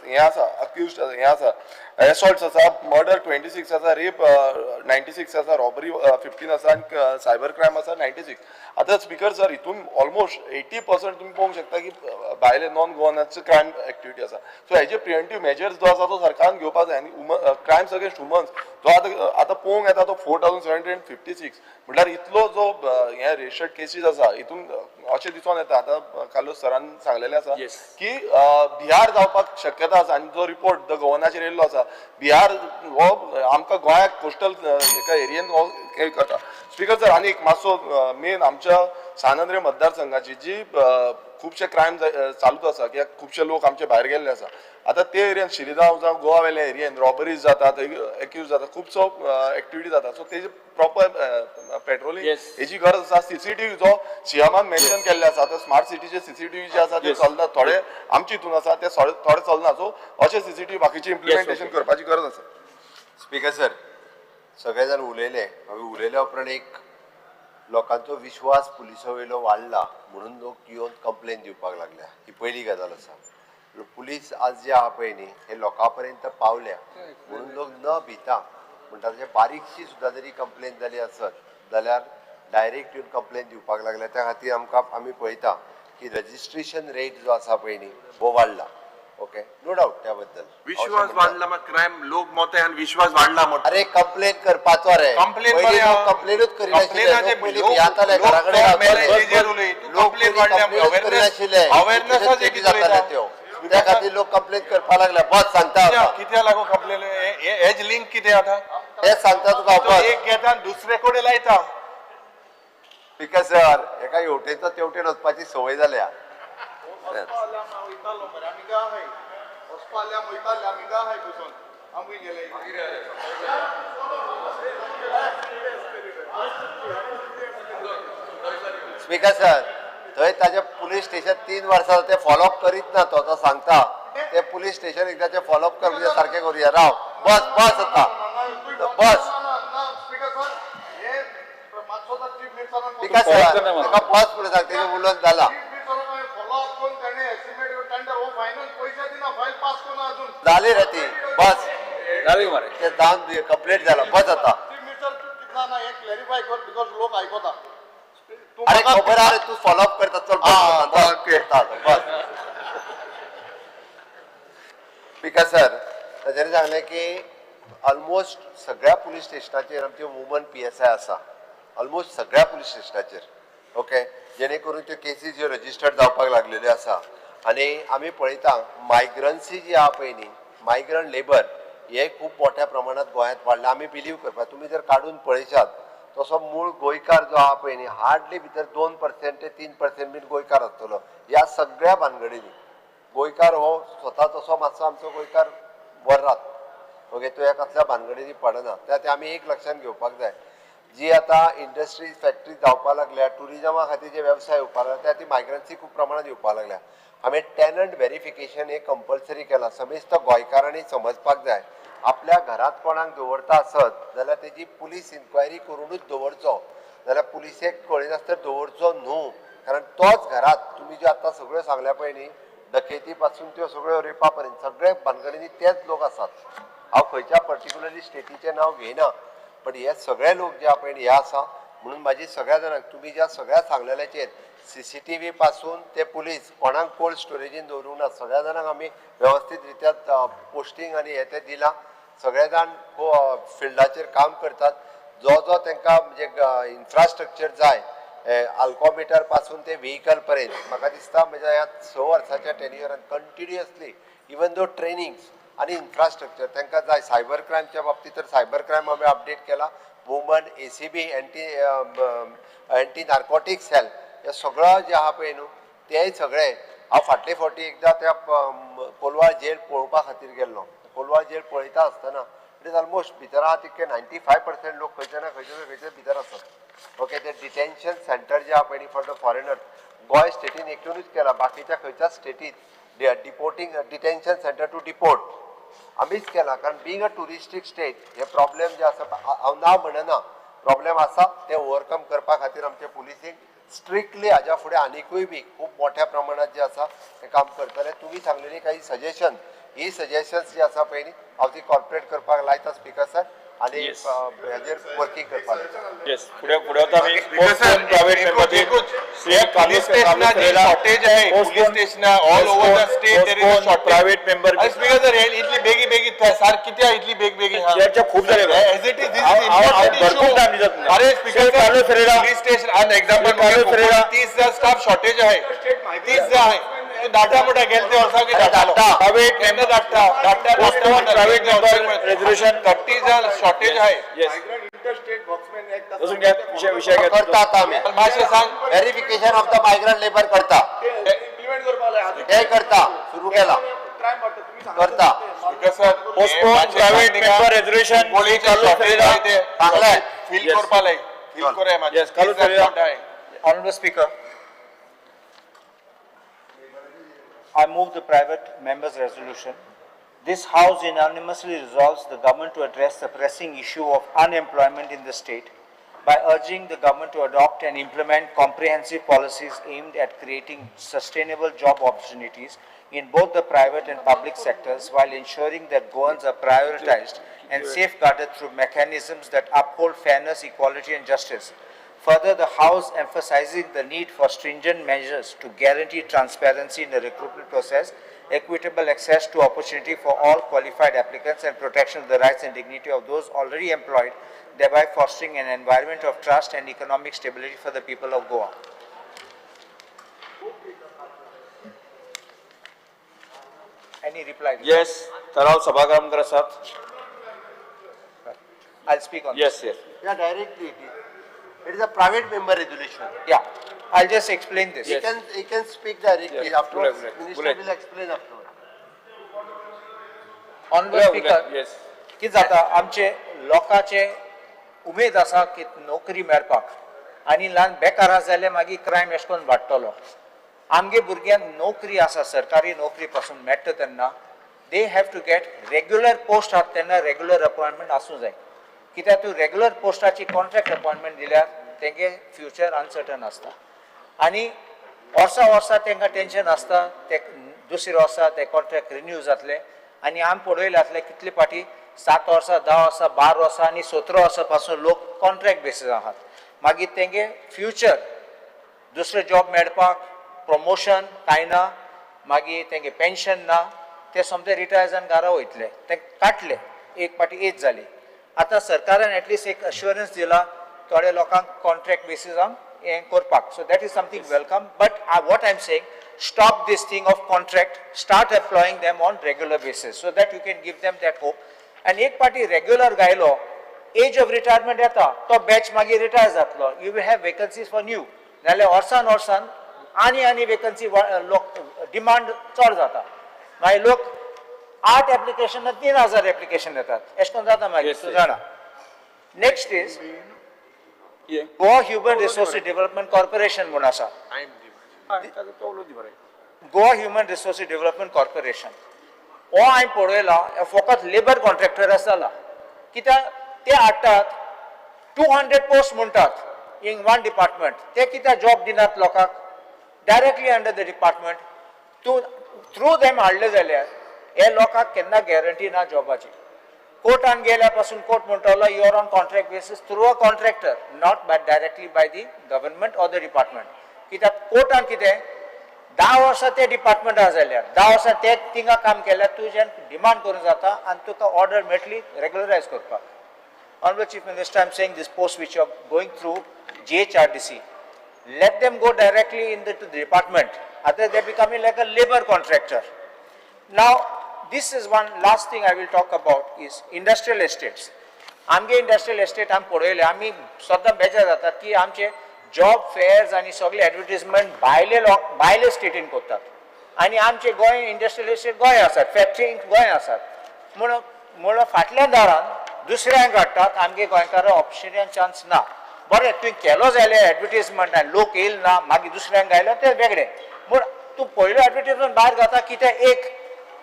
हें आसा, अक्युज हें आसा. एसॉल्ट्स आसा, मर्डर 26 आसा, रेप 96 आसा, रॉबरी 15 आसा आनी सायबर क्रायम आसा 96. आतां स्पीकर सर हितून ऑलमोस्ट 80% तुमी पळोवंक शकता की भायले नॉन गोवनाचे क्रायम एक्टिविटी आसा. सो हेजे प्रिवेंटीव मेजर्स जो आसा तो सरकारान घेवपाक जाय आनी क्रायम्स अगेन्स्ट वुमन्स जो आतां आतां पळोवंक येता तो 4756 म्हटल्यार इतलो जो हे रजिस्टर्ड केसीस आसा हितून अशें दिसून येता. आतां कार्लोस सरान सांगलेलें आसा की बिहार जावपाक शक्यता आसा आनी जो रिपोर्ट the गव्हर्नाचेर येयल्लो आसा बिहार हो आमकां गोंयाक कोस्टल एका एरियेन हो हे करता. स्पीकर सर आनी एक मातसो मेन आमच्या सान आंद्रे मतदारसंघाची जी खुबशे क्रायम चालूच आसा कित्याक खुबशे लोक आमचे भायर गेल्ले आसा. आतां ते एरियन शिरिदांव जावं गोवा वेल्या एरियेन रॉबरीज जाता, थंय एक्यूज जाता, खुबसो एक्टिविटी जाता. सो तेजी प्रॉपर पेट्रोलिंग हेजी गरज आसा. सीसीटीव्ही जो सीएमान मेन्शन केल्ले आसा, आतां स्मार्ट सिटीचे सीसीटीव्ही जे आसा ते चलना, थोडे आमचे हितून आसा ते थोडे चलना. सो अशे सीसीटीव्ही बाकीचे इम्प्लिमेंटेशन करपाची गरज आसा. स्पीकर सर सगळे जाण उलयले, हांवें उलयल्या उपरांत एक लोकांचो विश्वास पुलिसा वयलो वाडला म्हणून लोक येवन कंप्लेन दिवपाक लागल्या, ही पयली गजाल आसा. पुलीस आज जे आहा पळय न्ही हे लोकां पर्यंत पावल्या म्हणून लोक न भिता म्हणटा तशें बारीकशी सुद्दां जरी कंप्लेन जाली आसत जाल्यार डायरेक्ट येवन कंप्लेन दिवपाक लागल्या. त्या खातीर आमकां आमी पळयता की रजिस्ट्रेशन रेट जो आसा पळय न्ही हो वाडला. ओके, नो डावट त्या बद्दल विश्वास वाडला, मागीर क्रायम लोक मोते आनी विश्वास वाडला. अरे कंप्लेन करपाचो रे, कंप्लेन कंप्लेनूच करिनाशिल्ले, पयलीं भियेताले घरा कडेन, त्यो त्या खातीर लोक कंप्लेन करपाक लागले. बस सांगता कित्याक लागून कंप्लेन हेज लिंक कितें आतां हें सांगता तुका. बस एक घेता दुसरे कडेन लायता. स्पीकर सर एका हेवटेनचो तेवटेन वचपाची संवय जाल्या. स्पीकर सर थंय ताजे पुलीस स्टेशन 3 वर्सां ते फॉलोअप करीत ना तो, तो सांगता ते पुलीस स्टेशन एकदाचे फॉलोअप कर सारकें करुया. राव बस बस आतां बस. स्पीकर सर ताका बस म्हणून सांग, तेजें उलोवन जाला. जाली रे ती, बस ते जावन कंप्लीट जाला, बस आतां. अरे खबर आरे तू फॉलोअप करता, चल बस. स्पीकर सर ताच्यानी सांगलें की ऑलमोस्ट सगळ्या पुलीस स्टेशनाचेर आमचे वुमन PSI आसा, ऑलमोस्ट सगळ्या पुलीस स्टेशनाचेर. ओके, जेणे करून त्यो केसीस ज्यो रजिस्टर्ड जावपाक लागलेल्यो आसा. आनी आमी पळयता मायग्रन्सी जी आहा पळय न्ही, मायग्रंट लेबर हे खूब मोठ्या प्रमाणात गोंयांत वाडलां. आमी बिलीव करपाक, तुमी जर काडून पळयशात तसो मूळ गोंयकार जो आहा पळय न्ही हार्डली भितर 2% ते 3% बीन गोंयकार आसतलो ह्या सगळ्या भानगडींनी. गोंयकार हो स्वता तसो मातसो आमचो गोंयकार वरात ओके, तो ह्या कसल्या भानगडींनी पडना. त्या ते आमी एक लक्षांत घेवपाक जाय, जी आतां इंडस्ट्रीज फॅक्टरी जावपाक लागल्या, ट्युरिजमा खातीर जे वेवसाय येवपाक लागल्या, त्या खातीर मायग्रन्सी खूब प्रमाणात येवपाक लागल्या. हांवें टॅनंट व्हेरिफिकेशन हे कंपल्सरी केलां. समेस्त गोंयकारांनी समजपाक जाय, आपल्या घरांत कोणाक दवरता आसत जाल्यार तेजी पुलीस इन्क्वायरी करुनूच दवरचो, जाल्यार पुलिसेक कळिनासतना दवरचो न्हू. कारण तोच घरांत तुमी ज्यो आतां सगळ्यो सांगल्या पळय न्ही, डकेती पासून त्यो सगळ्यो रेपा पर्यंत सगळे भानगडींनी तेच लोक आसात. हांव खंयच्या पर्टिक्युलरली स्टेटीचें नांव घेयना, पण हे सगळे लोक जे पळय हे आसा. म्हणून म्हाजी सगळ्या जाणांक तुमी ज्या सगळ्या सांगलेल्याचेर CCTV पासून ते पुलीस कोणाक कोल्ड स्टोरेजीन दवरूंक ना, सगळ्या जाणांक आमी वेवस्थीत रित्या पोस्टींग आनी हे ते दिलां. सगळे जाण फिल्डाचेर काम करतात. जो जो तांकां म्हणजे इन्फ्रास्ट्रक्चर जाय, आल्कोमिटर पासून ते व्हेकल पर्यंत, म्हाका दिसता म्हज्या ह्या 6 वर्साच्या टेन्युअरान कंटिन्युअसली इवन दो ट्रेनिंग्स आनी इन्फ्रास्ट्रक्चर तांकां जाय. सायबर क्रायमच्या बाबतींत तर सायबर क्रायम आमी अपडेट केला, woman ACB anti narcotic cell हे सगळं जे आहा पळय न्हू तेय सगळे. हांव फाटले फावटी एकदां त्या कोलवाळ जेल पळोवपा खातीर गेल्लो. कोलवाळ जेल पळयता आसतना it is almost भितर आहा तितके 95% लोक खंयचे ना खंयचे ना खंयचे भितर आसात. ओके, ते डिटेन्शन सेंटर जे आहा पळय न्ही फॉर the foreigner, Goa स्टेटीन एकूणच केला, बाकीच्या खंयच्याच स्टेटीत deporting detention centre to deport आमीच केला. कारण बींग अ ट्युरिस्टीक स्टेट हे प्रॉब्लेम जे आसा, हांव ना म्हणना, प्रॉब्लेम आसा ते ओवरकम करपा खातीर आमचे पुलिसींग स्ट्रिक्टली हाज्या फुडें आनिकूय बी खूब मोठ्या प्रमाणात जे आसा ते काम करतले. तुमी सांगलेली काही सजेशन ही सजेशन्स जी आसा पळय न्ही, हांव ती कॉर्पोरेट करपाक लायता स्पीकर सर, आनी हेजेर वर्किंग करपाक लायता. येस, फुडें फुडें वता आमी. Private member. पुलीस स्टेशनाची शॉर्टेज आहे. पुलीस स्टेशना all over the state there is shortage. Private member. Speaker sir, इतली बेगी बेगी सार कित्याक इतली बेग बेगी? चर्चा खूप जाली. As it is, this is important भरपूर इश्यू. टायम दिता. अरे speaker Shri Carlos Ferreira. Police station आणि एक्झाम्पल, श्री कार्लोस फेरेरा. 30 हजार स्टाफ शॉर्टेज आहे, 30 हजार आहे. धाडटा म्हणटा, गेले ते वर्सा धाडटालो. प्रायव्हेट केन्ना धाडटा? धाडटा. Private member resolution. 30 हजार शॉर्टेज आहे. येस, वचून घ्या, विषय विषय घ्या. करता आता आमी. मातशें सांग. Verification of the migrant labour करता, ते करता, सुरू केला, करता. Speaker sir, Postpone private member resolution. Carlos Ferreira. सांगलाय. फील करपा लाय, फील कोराय. Yes, Carlos Ferreira. Honorable Speaker, I move the private members' resolution. This House unanimously resolves the government to address the pressing issue of unemployment in the state by urging the government to adopt and implement comprehensive policies aimed at creating sustainable job opportunities in both the private and public sectors while ensuring that Goans are prioritized and safeguarded through mechanisms that uphold fairness, equality, and justice. Further, the House emphasizing the need for stringent measures to guarantee transparency in the recruitment process, equitable access to opportunity for all qualified applicants, and protection of the rights and dignity of those already employed, thereby fostering an environment of trust and economic stability for the people of Goa. Any reply? Yes, थराव सभाग्रह आसात. I'll speak on Yes. Yeah, directly it is. It is a private member resolution. Yeah, I'll just explain this. He can speak directly Yes, afterwards. bullet, bullet, Minister bullet. will explain afterwards. Honorable Speaker, yes. कितें जाता, आमचे लोकांचे उमेद आसा की नोकरी मेळपाक आनी ल्हान बेकार आसा जाल्यार मागीर क्रायम एशें करून वाडटलो. आमगे भुरग्यांक नोकरी आसा, सरकारी नोकरी पासून मेळटा तेन्ना they have to get regular post आसा तेन्ना रेगुलर अपॉयंटमेंट आसूं जाय. कित्याक तूं रेगुलर पोस्टाची कॉन्ट्रॅक्ट अपॉयंटमेंट दिल्यार तेंगे फ्युचर अनसर्टन आसता आनी वर्सा वर्सा तांकां टेंशन आसता, ते दुसरे वर्सा ते कॉन्ट्रॅक्ट रिन्यू जातले. आनी आमी पळयले आसले कितले फाटी 7 वर्सां, 10 वर्सां, 12 वर्सां आनी 17 वर्सां पासून लोक कॉन्ट्रॅक्ट बेसीस आहात. मागीर तेंगे फ्युचर, दुसरे जॉब मेळपाक, प्रमोशन कांय ना, मागीर तेंगे पेन्शन ना, ते सोमते रिटायर जावन घरा वयतले. ते काडले एक फाटी एज जाली. आतां सरकारान एटलिस्ट एक अश्युरन्स दिला थोड्या लोकांक कॉन्ट्रॅक्ट बेसिसान हें करपाक, so that is something welcome. But what I am saying, stop this thing of contract, start employing them on regular basis so that you can give them that hope. आनी एक पाटी regular घायलो, as of retirement येता, तो batch मागीर retire जातलो, you will have vacancies for new. नाल्यार वर्सान वर्सान आनी आनी वेकन्सी, लोक डिमांड चड जाता. मागीर लोक 8 एप्लिकेशन, 3000 एप्लिकेशन येतात, एशें करून जाता मागीर, तूं जाणा. Next is Goa Human Resource Development Corporation म्हूण आसा. Goa human resource development corporation हो हांवें पळयला, हे फकत लेबर कॉन्ट्रॅक्टर जाला. कित्याक ते हाडटात 200 पोस्ट म्हणटात इन वन डिपार्टमेंट, ते कित्याक जॉब दिनात लोकांक डायरेक्टली अंडर the department? तूं थ्रू देम हाडले जाल्यार हे लोकांक केन्ना गॅरंटी ना जॉबाची. कोर्टान गेल्या पासून कोर्ट म्हणटलो, you are on contract basis through a contractor, not by directly by the government or the department. कित्याक कोर्टान कितें, 10 वर्सां ते डिपार्टमेंट आसा जाल्यार 10 वर्सां ते थिंगा काम केल्यार तुज्यान डिमांड करूं जाता आनी तुका ऑर्डर मेळटली रेगुलरायज करपाक. Honorable Chief Minister, I am saying this post which you are going through GHRDC, let them go directly in the, to the department. Otherwise, they are becoming like a labor contractor. Now, this is one last thing I will talk about is industrial estates. आमगे industrial estate आमी पळयले, आमी सद्दां बेजार जातात की आमचे job fares आनी सगळे एडवर्टीजमेंट भायले लोक भायले स्टेटीन करतात आनी आमचे गोंय इंडस्ट्रियल एस्टेट गोंय आसात, फॅक्टरी गोंय आसात. म्हणून म्हणून फाटल्या दारान दुसऱ्यांक हाडटात, आमगे गोंयकारां ऑप्शनाक चान्स ना. बरें, तुवें केलो जाल्यार एडवर्टीजमेंट आनी लोक येयल ना, मागीर दुसऱ्यांक घायलो तें वेगळें. पूण तूं पयलो एडवर्टीजमेंट भायर घाता कित्याक? एक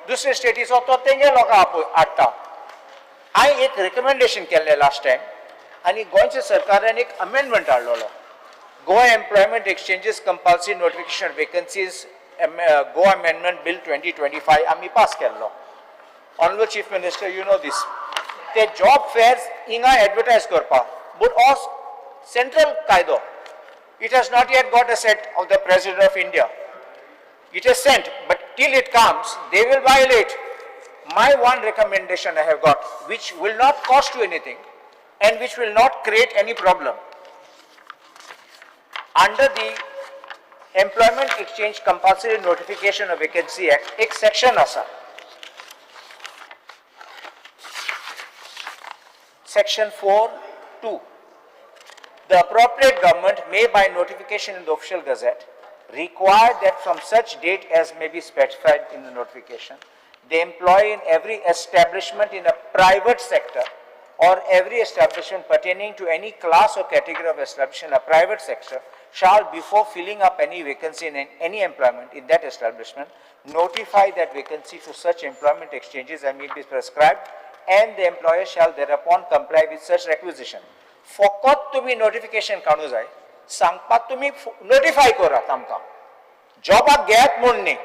दुसरे स्टेटीचो तो तेंगे लोकांक आपय हाडटा. हांवें एक रिकमेंडेशन केल्लें लास्ट टायम आनी गोंयच्या सरकारान एक amendment हाडलेलो, Goa Employment Exchanges Compulsory Notification Vacancies Goa Amendment Bill 2025 आमी पास केल्लो. Honourable Chief Minister, you know this. ते जॉब फेर्स हिंगा एडवर्टायज करपाक, बट हो सेंट्रल कायदो. It has not yet got assent of the President of India. It is sent, but till it comes, they will violate. My one recommendation I have got, which will not cost you anything and which will not create any problem. Under the Employment Exchange Compulsory Notification of Vacancy Act, एक section आसा. Section 4(2). The appropriate government may, by notification in the official gazette, require that from such date as may be specified in the notification, the employee in every establishment in a private sector or every establishment pertaining to any class or category of establishment in a private sector shall, before filling up any vacancy in any employment in that establishment, notify that vacancy to such employment exchanges as may be prescribed, and the employer shall thereupon comply with such requisition. फकत तुमी notification काडूं जाय, सांगपाक तुमी notify करात आमकां, जॉबाक घेयात म्हूण न्ही,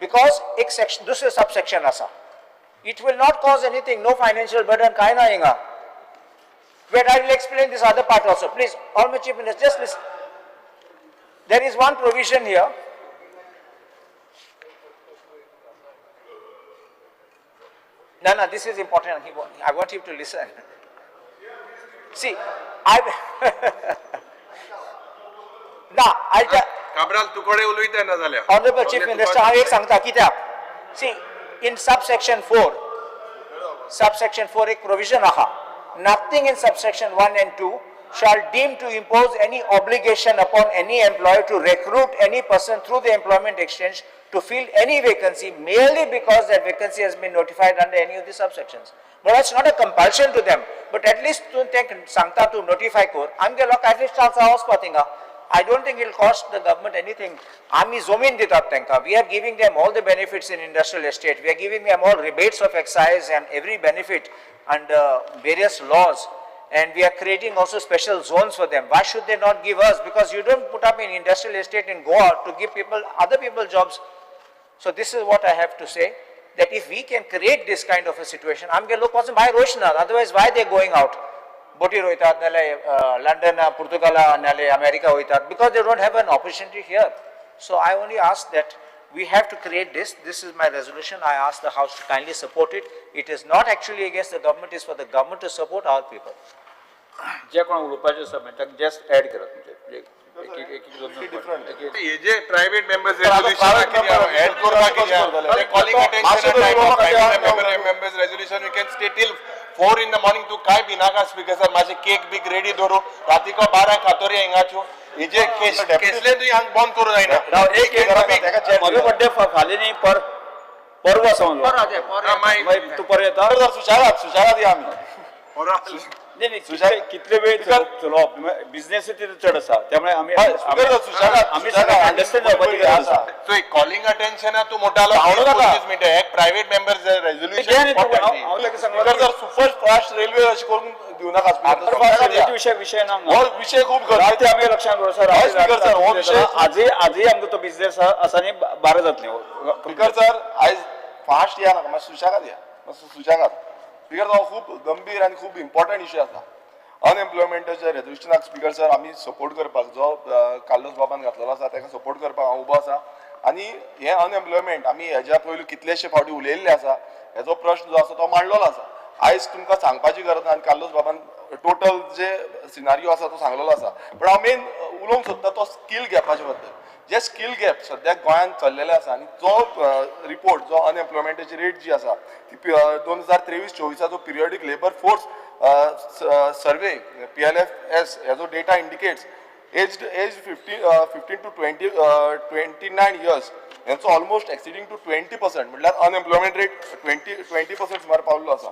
because एक सेक्शन, दुसरें सबसेक्शन आसा. It will not cause anything, no financial burden, कांय ना हिंगा. Wait, I will explain this other part also. Please, Honorable Chief Minister, just listen. There is one provision here. No, no, this is important. I want you to listen. See, I... ना, I'll tell... Cabral, तुकडे उलयता ना जाल्यार. Honorable Chief Minister, हांव एक सांगता कित्याक. See, in subsection 4, subsection 4 एक provision आहा. Nothing in subsection 1 and 2 shall deem to impose any obligation upon any employer to recruit any person through the employment exchange to fill any vacancy merely because that vacancy has been notified under any of the subsections. But that's not a compulsion to them, but at least तूं तें सांगता तूं notify कर, आमगे लोक at least chance आसा वचपा थिंगा. I don't think it will cost the government anything. आमी जमीन दितात तांकां. We are giving them all the benefits in industrial estate. We are giving them all rebates of excise and every benefit under various laws. And we are creating also special zones for them. Why should they not give us? Because you don't put up an industrial estate in Goa to give people, other people jobs. So this is what I have to say, that if we can create this kind of a situation, आमगे लोक वचून भायर वचनात, otherwise why they going out? बोटीर वयतात, नाल्यार London, पुर्तुगाला, नाल्यार America वयतात, because they don't have an opportunity here. So I only ask that we have to create this. This is my resolution. I ask the House to kindly support it. It is not actually against the government, it is for the government to support our people. जे कोण उलोवपाचें आसा मागीर ताका just add करात म्हणजे एक एक एक हे जे प्रायव्हेट मेंबर्स रेजोल्युशन एड करपाक कित्याक calling attention time of private members resolution, we can stay till 4 in the morning. तूं कांय भिनाका स्पीकर सर, मातशें केक बीक रेडी दवरू, रातीको 12 खातोरी हिंगाच्यो. हेजे केसले तुवें हांगा बंद करूं जायना. एक म्हजो बड्डे फाल्यां न्ही, परवा आसा म्हजो. तूं परत येता? सुशारात सुशारात या आमी. नाही नाही, कितले वेळ चलोवप, बिझनेस तिथे चड आसा, त्यामुळे आमी आमी अंडरस्टँड जावपाची गरज आसा. सो कॉलिंग अटेन्शन तूं मोठालो 25 मिनटां एक प्रायव्हेट मेंबर्स रेजोल्युशन. हांव ताका सांगलो सुपर फास्ट रेल्वे अशी करून दिवं नाका. विशय विशय ना, हो विशय खूब गरजेचे आमी लक्षांत स्पीकर सर, हो विशय आजय आजय आमकां तो बिझनेस आसा न्ही, 12 जातली. स्पीकर सर आयज फास्ट या नाका, मातशें सुशेगाद या, मातसो सुशेगाद. स्पीकर सर हो खूब गंभीर आनी खूब इम्पॉर्टंट इशू आसा. अनएम्प्लॉयमेंटाच्या रेजोल्युशनाक स्पीकर सर आमी सपोर्ट करपाक, जो कार्लोस बाबान घातलेलो आसा ताका सपोर्ट करपाक हांव उबो आसा. आनी हें अनएम्प्लॉयमेंट आमी हेज्या पयलू कितलेशे फावटी उलयल्ले आसा, हेजो प्रश्न जो आसा तो मांडलेलो आसा. आयज तुमकां सांगपाची गरज ना आनी कार्लोस बाबान टोटल जे सिनारियो आसा तो सांगलेलो आसा. पूण हांव मेन उलोवंक सोदता तो स्कील गॅपाचे बद्दल. जे स्कील गॅप सद्याक गोंयांत चल्लेले आसा आनी जो रिपोर्ट जो अनएम्प्लॉयमेंटाची रेट जी आसा ती 2023-24 periodic labour force survey PLFS हेजो data indicates age 15 to 29 years हेंचो ऑलमोस्ट एक्सिडींग टू 20%, म्हटल्यार अनएम्प्लॉयमेंट रेट 20% सुमार पावल्लो आसा.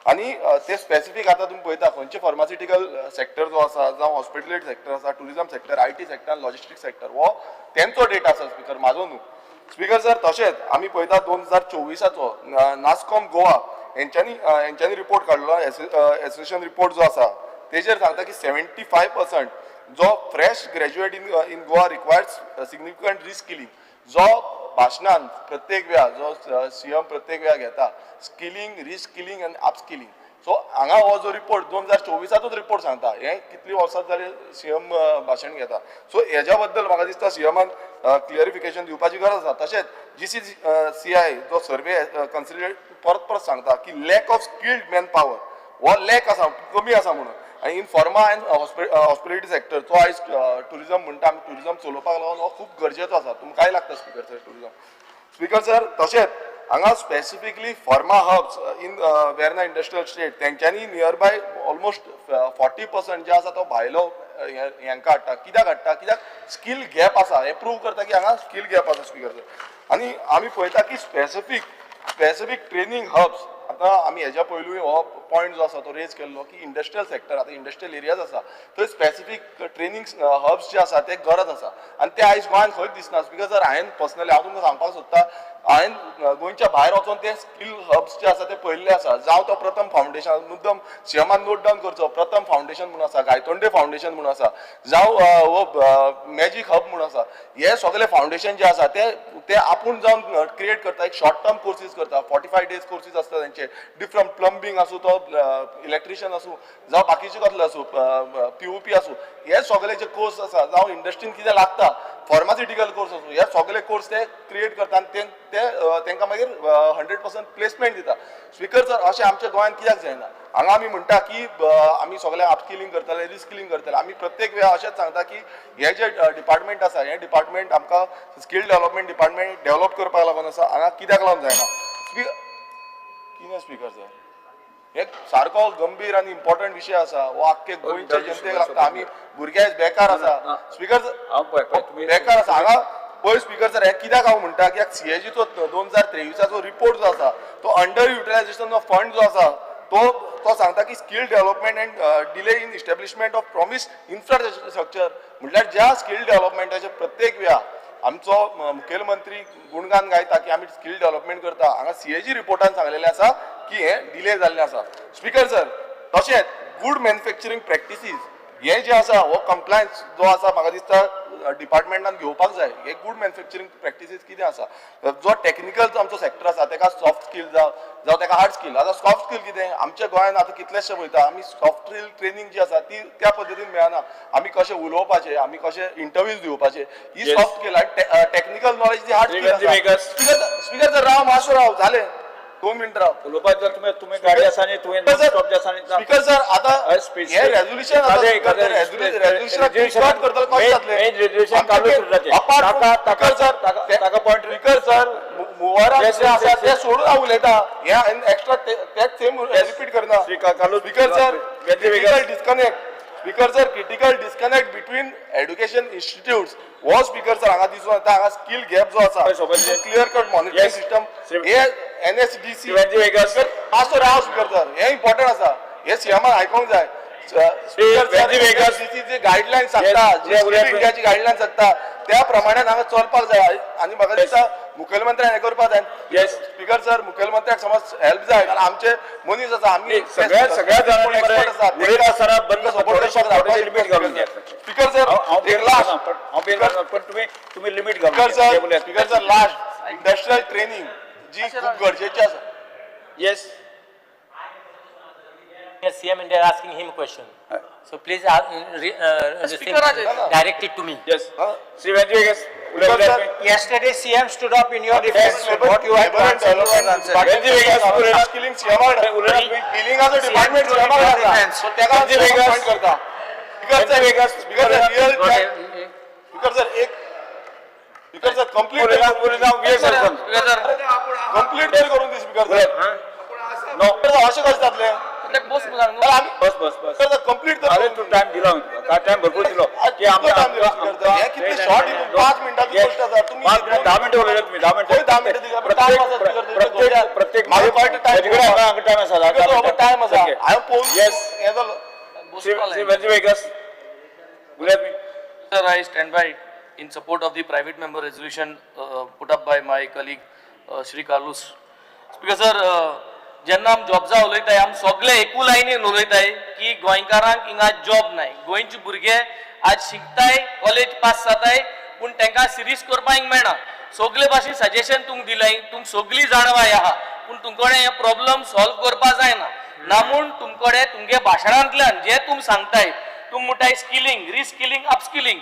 आनी ते स्पेसिफीक आतां तुमी पळयता खंयचे फार्मास्युटिकल सेक्टर जो आसा, जावं हॉस्पिटलिटी सेक्टर आसा, tourism sector, IT sector, logistic sector, हो तेंचो डेटा आसा स्पीकर, म्हाजो न्हू स्पीकर सर. तशेंच आमी पळयता 2024 नास्कॉम गोवा हेंच्यांनी रिपोर्ट काडलो, एसोसिएशन रिपोर्ट जो आसा तेजेर सांगता की 75% जो fresh graduate in Goa requires significant reskilling. जो भाशणान प्रत्येक वेळा जो सीएम प्रत्येक वेळा घेता स्किलिंग, रिस्किलिंग आनी अपस्किलिंग. सो हांगा हो जो रिपोर्ट 2024 रिपोर्ट सांगता, हे कितली वर्सां जाली सीएम भाशण घेता. सो हेज्या बद्दल म्हाका दिसता सीएमान क्लियरिफिकेशन दिवपाची गरज आसा. तशेंच GCCI जो सर्वे कन्सिडर परत परत सांगता की lack of skilled man power हो लॅक आसा, कमी आसा म्हणून. आनी in pharma and hospitality sector तो आयज टुरिजम म्हणटा आमी, टुरिजम चलोवपाक लागून हो खूब गरजेचो आसा. तुमकांय लागता speaker sir tourism. Speaker sir, तशेंच हांगा specifically pharma hubs in Verna industrial estate तेंच्यांनी near by almost 40% जे आसा तो भायलो हेंकां हाडटा. कित्याक हाडटा? कित्याक स्कील गॅप आसा. हें प्रूव करता की हांगा स्कील गॅप आसा स्पीकर सर. आनी आमी पळयता की स्पेसिफीक ट्रेनींग हब्स, आतां आमी हेज्या पयलूय हो पॉयंट जो आसा तो रेज केल्लो की इंडस्ट्रियल सेक्टर, आतां इंडस्ट्रियल एरियाज आसा थंय स्पेसिफीक ट्रेनींग हब्स जे आसा ते गरज आसा आनी ते आयज गोंयांत खंयच दिसना. स्पीकर सर, हांवें पर्सनली हांव तुमकां सांगपाक सोदता, हांवें गोंयच्या भायर वचोन ते स्कील हब्स जे आसा ते पळयल्ले आसा. जावं तो प्रथम फावंडेशन, मुद्दम सीएमान नोट डावन करचो, प्रथम फावंडेशन म्हणून आसा, गायतोंडे फावंडेशन म्हणून आसा, जावं हो मॅजीक हब म्हणून आसा. हे सगळे फावंडेशन जे आसा ते ते आपूण जावन क्रिएट करता, एक शॉर्ट टर्म कोर्सीस करता, 45 डेज कोर्सीस आसता तेंचे, डिफरंट प्लंबींग आसूं, तो इलेक्ट्रिशियन आसूं, जावं बाकीचे कसले आसूं, पीओपी आसूं, हे सगळे जे कोर्स आसा, जावं इंडस्ट्रीन कितें लागता, फार्मास्युटिकल कोर्स आसूं, हे सगळे कोर्स ते क्रिएट करता आनी ते तेंकां मागीर 100% प्लेसमेंट दिता. स्पीकर सर, अशें आमच्या गोंयांत कित्याक जायना? हांगा आमी म्हणटा की आमी सगळे अपस्किलिंग करतले, रिस्किलिंग करतले. आमी प्रत्येक वेळा अशेंच सांगता की हे जे डिपार्टमेंट आसा, हे डिपार्टमेंट आमकां स्कील डेव्हलपमेंट डिपार्टमेंट डेव्हलप करपाक लागून आसा. हांगा कित्याक लागून जायना? कितें स्पीकर सर, हे सारको गंभीर आनी इम्पॉर्टंट विशय आसा. हो आख्खे गोंयच्या जनतेक लागता. आमी भुरगे आयज बेकार आसा स्पीकर सर, बेकार आसा. हांगा पळय स्पीकर सर, हें कित्याक हांव म्हणटा कित्याक सीएजीचो 2023चो रिपोर्ट जो आसा तो अंडर युटिलायझेशन ऑफ फंड जो आसा तो तो सांगता की skill development and delay in establishment of promise infrastructure. म्हटल्यार ज्या स्कील डेव्हलपमेंटाचे प्रत्येक वेळा आमचो मुखेलमंत्री गुणगान गायता की आमी स्कील डेव्हलपमेंट करता, हांगा सीएजी रिपोर्टान सांगलेलें आसा की हें डिले जाल्लें आसा. स्पीकर सर, तशेंच गूड मॅन्युफॅक्चरींग प्रॅक्टिसीस हे जे आसा हो कंप्लायन्स जो आसा म्हाका दिसता डिपार्टमेंटान घेवपाक जाय. हे गूड मॅन्युफॅक्चरींग प्रॅक्टिसीस कितें आसा, जो टॅक्निकल जो आमचो सेक्टर आसा तेका सॉफ्ट स्कील जावं तेका हार्ड स्कील. आतां सॉफ्ट स्कील कितें, आमच्या गोंयांत आतां कितलेशे पळयता आमी सॉफ्ट स्कील ट्रेनींग जी आसा ती त्या पद्दतीन मेळना. आमी कशें उलोवपाचें, आमी कशें इंटरव्यूज दिवपाचे, ही सॉफ्ट स्कील. आनी टॅक्निकल नॉलेज जी हार्ड स्कील आसा. स्पीकर सर, राव मातसो राव, जालें 2 मिनट राव. उलोवपाक जर तुमी तुमी गाडी आसा न्ही, तुवें स्टॉप जे आसा न्ही. स्पीकर सर, आतां हे रेजोल्युशन रेजोल्युशन कट करतले कशें जातलें? ताका पॉयंट स्पीकर सर, मुवारान जे आसा ते सोडून हांव उलयता, हे एक्स्ट्रा तेच सेम रिपीट करना. Speaker sir, critical disconnect, speaker sir, critical disconnect between education institutes हो स्पीकर सर हांगा दिसून येता. हांगा स्कील गॅप जो आसा, क्लियर कट मॉनिटरींग सिस्टम, हे एनएसडीसी मातसो राव स्पीकर सर, हे इम्पॉर्टंट आसा, हे सीएमान आयकोंक जाय. स्पीकर सर, एनएसडीसी गायडलायन सांगता, जी स्कील इंडियाची गायडलायन सांगता त्या प्रमाणे हांगा चलपाक जाय. आनी म्हाका दिसता मुखेलमंत्र्यान हें करपाक जाय. स्पीकर सर, मुखेलमंत्र्याक समज हेल्प जाय कारण आमचे मनीस आसा, आमी सगळ्या स्पीकर सर एक लास्ट, तुम्ही limit speaker sir, speaker sir last industrial training जी खूब गरजेची आसा. Yes. CM and they are asking him question. So please direct it to me. Yes. Shri Venkatesh. Yesterday CM stood up in your defense. What you had to answer, you had answered. Skilling CM department CM so तेका point करता. Speaker sir, real speaker sir एक speaker sir complete complete तरी करून दी speaker sir. अशें कशें जातलें? बस बस बस बस complete. अरे तू टायम दिलो, टायम भरपूर दिलो. कितले शॉर्ट 5 मिनटाची गोष्ट आसा. तुमी 10 मिनटं उलयले तुमी, 10 मिनटं. 10 मिनटं दिली प्रत्येक टायम आसा, टायम आसा. हांवें पळोवन येस. श्री वेगस उलयात मी. Sir, I stand by in support of the private member resolution put up by my colleague Shri Carlos. Speaker sir, जेन्ना आमी जॉब्सा उलयताय आमी सगळे एकू लायनीन उलयताय की गोंयकारांक हिंगा जॉब नाय. गोंयचे भुरगे आज शिकताय, कॉलेज पास जाताय, पूण तांकां सिरीज करपाक हिंग मेळना. सगले भाशेन सजेशन तुमकां दिलाय, तुमकां सगळीं जाणवाय आहा, पूण तुमकडे हे प्रॉब्लम सॉल्व करपा जायना ना म्हूण तुमकडे तुमगे भाशणांतल्यान जे तुम सांगताय, तुम म्हणटाय स्किलिंग, रिस्किलिंग, अपस्किलिंग.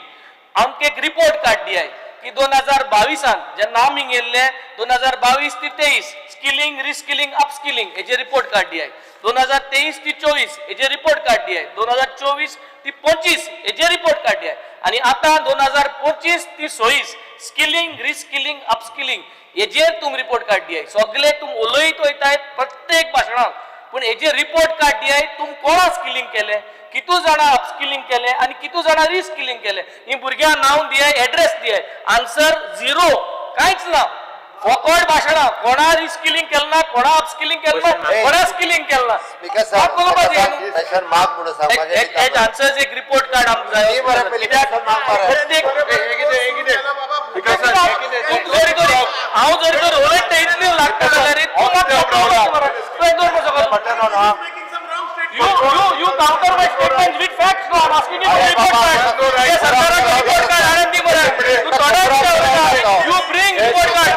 आमकां एक रिपोर्ट कार्ड दियाय की 2022 जेन्ना आमी गेल्ले 2022 ते 23 स्किलिंग, रिस्किलिंग, अपस्किलिंग हेजे रिपोर्ट कार्ड दियाय. 2023 ते 24 हेजे रिपोर्ट कार्ड दियाय. 2024 ते 25 हेजे रिपोर्ट कार्ड दियाय. आनी आतां 2025 ते 26 स्किलिंग, रिस्किलिंग, अपस्किलिंग हेजेर तुम रिपोर्ट कार्ड दियाय. सगळे तुम उलयत वयताय प्रत्येक भाशणाक, पूण हेजे रिपोर्ट कार्ड दियाय तुम कोणा स्किलिंग केले, कितू जाणां अपस्किलिंग केले आनी कितू जाणां रिस्किलिंग केले. ही भुरग्यांक नांव दियाय, एड्रेस दियाय, आन्सर झिरो, कांयच ना. फकट भाशणां, कोणा रिस्किलिंग केलें ना, कोणा अपस्किलिंग केलें ना, कोणा स्किलिंग केलें ना. स्पीकर साहेब, माग म्हणून सांग. आन्सर्स एक रिपोर्ट कार्ड आमकां जाय. प्रत्येक हांव जरी तर उलयता इतली लागता जाल्यार तूं मात You counter my statements with facts. No, I'm asking you for report card. हे सरकाराचो report card हाडून दी मरे. तूं थोड्याच You bring report card.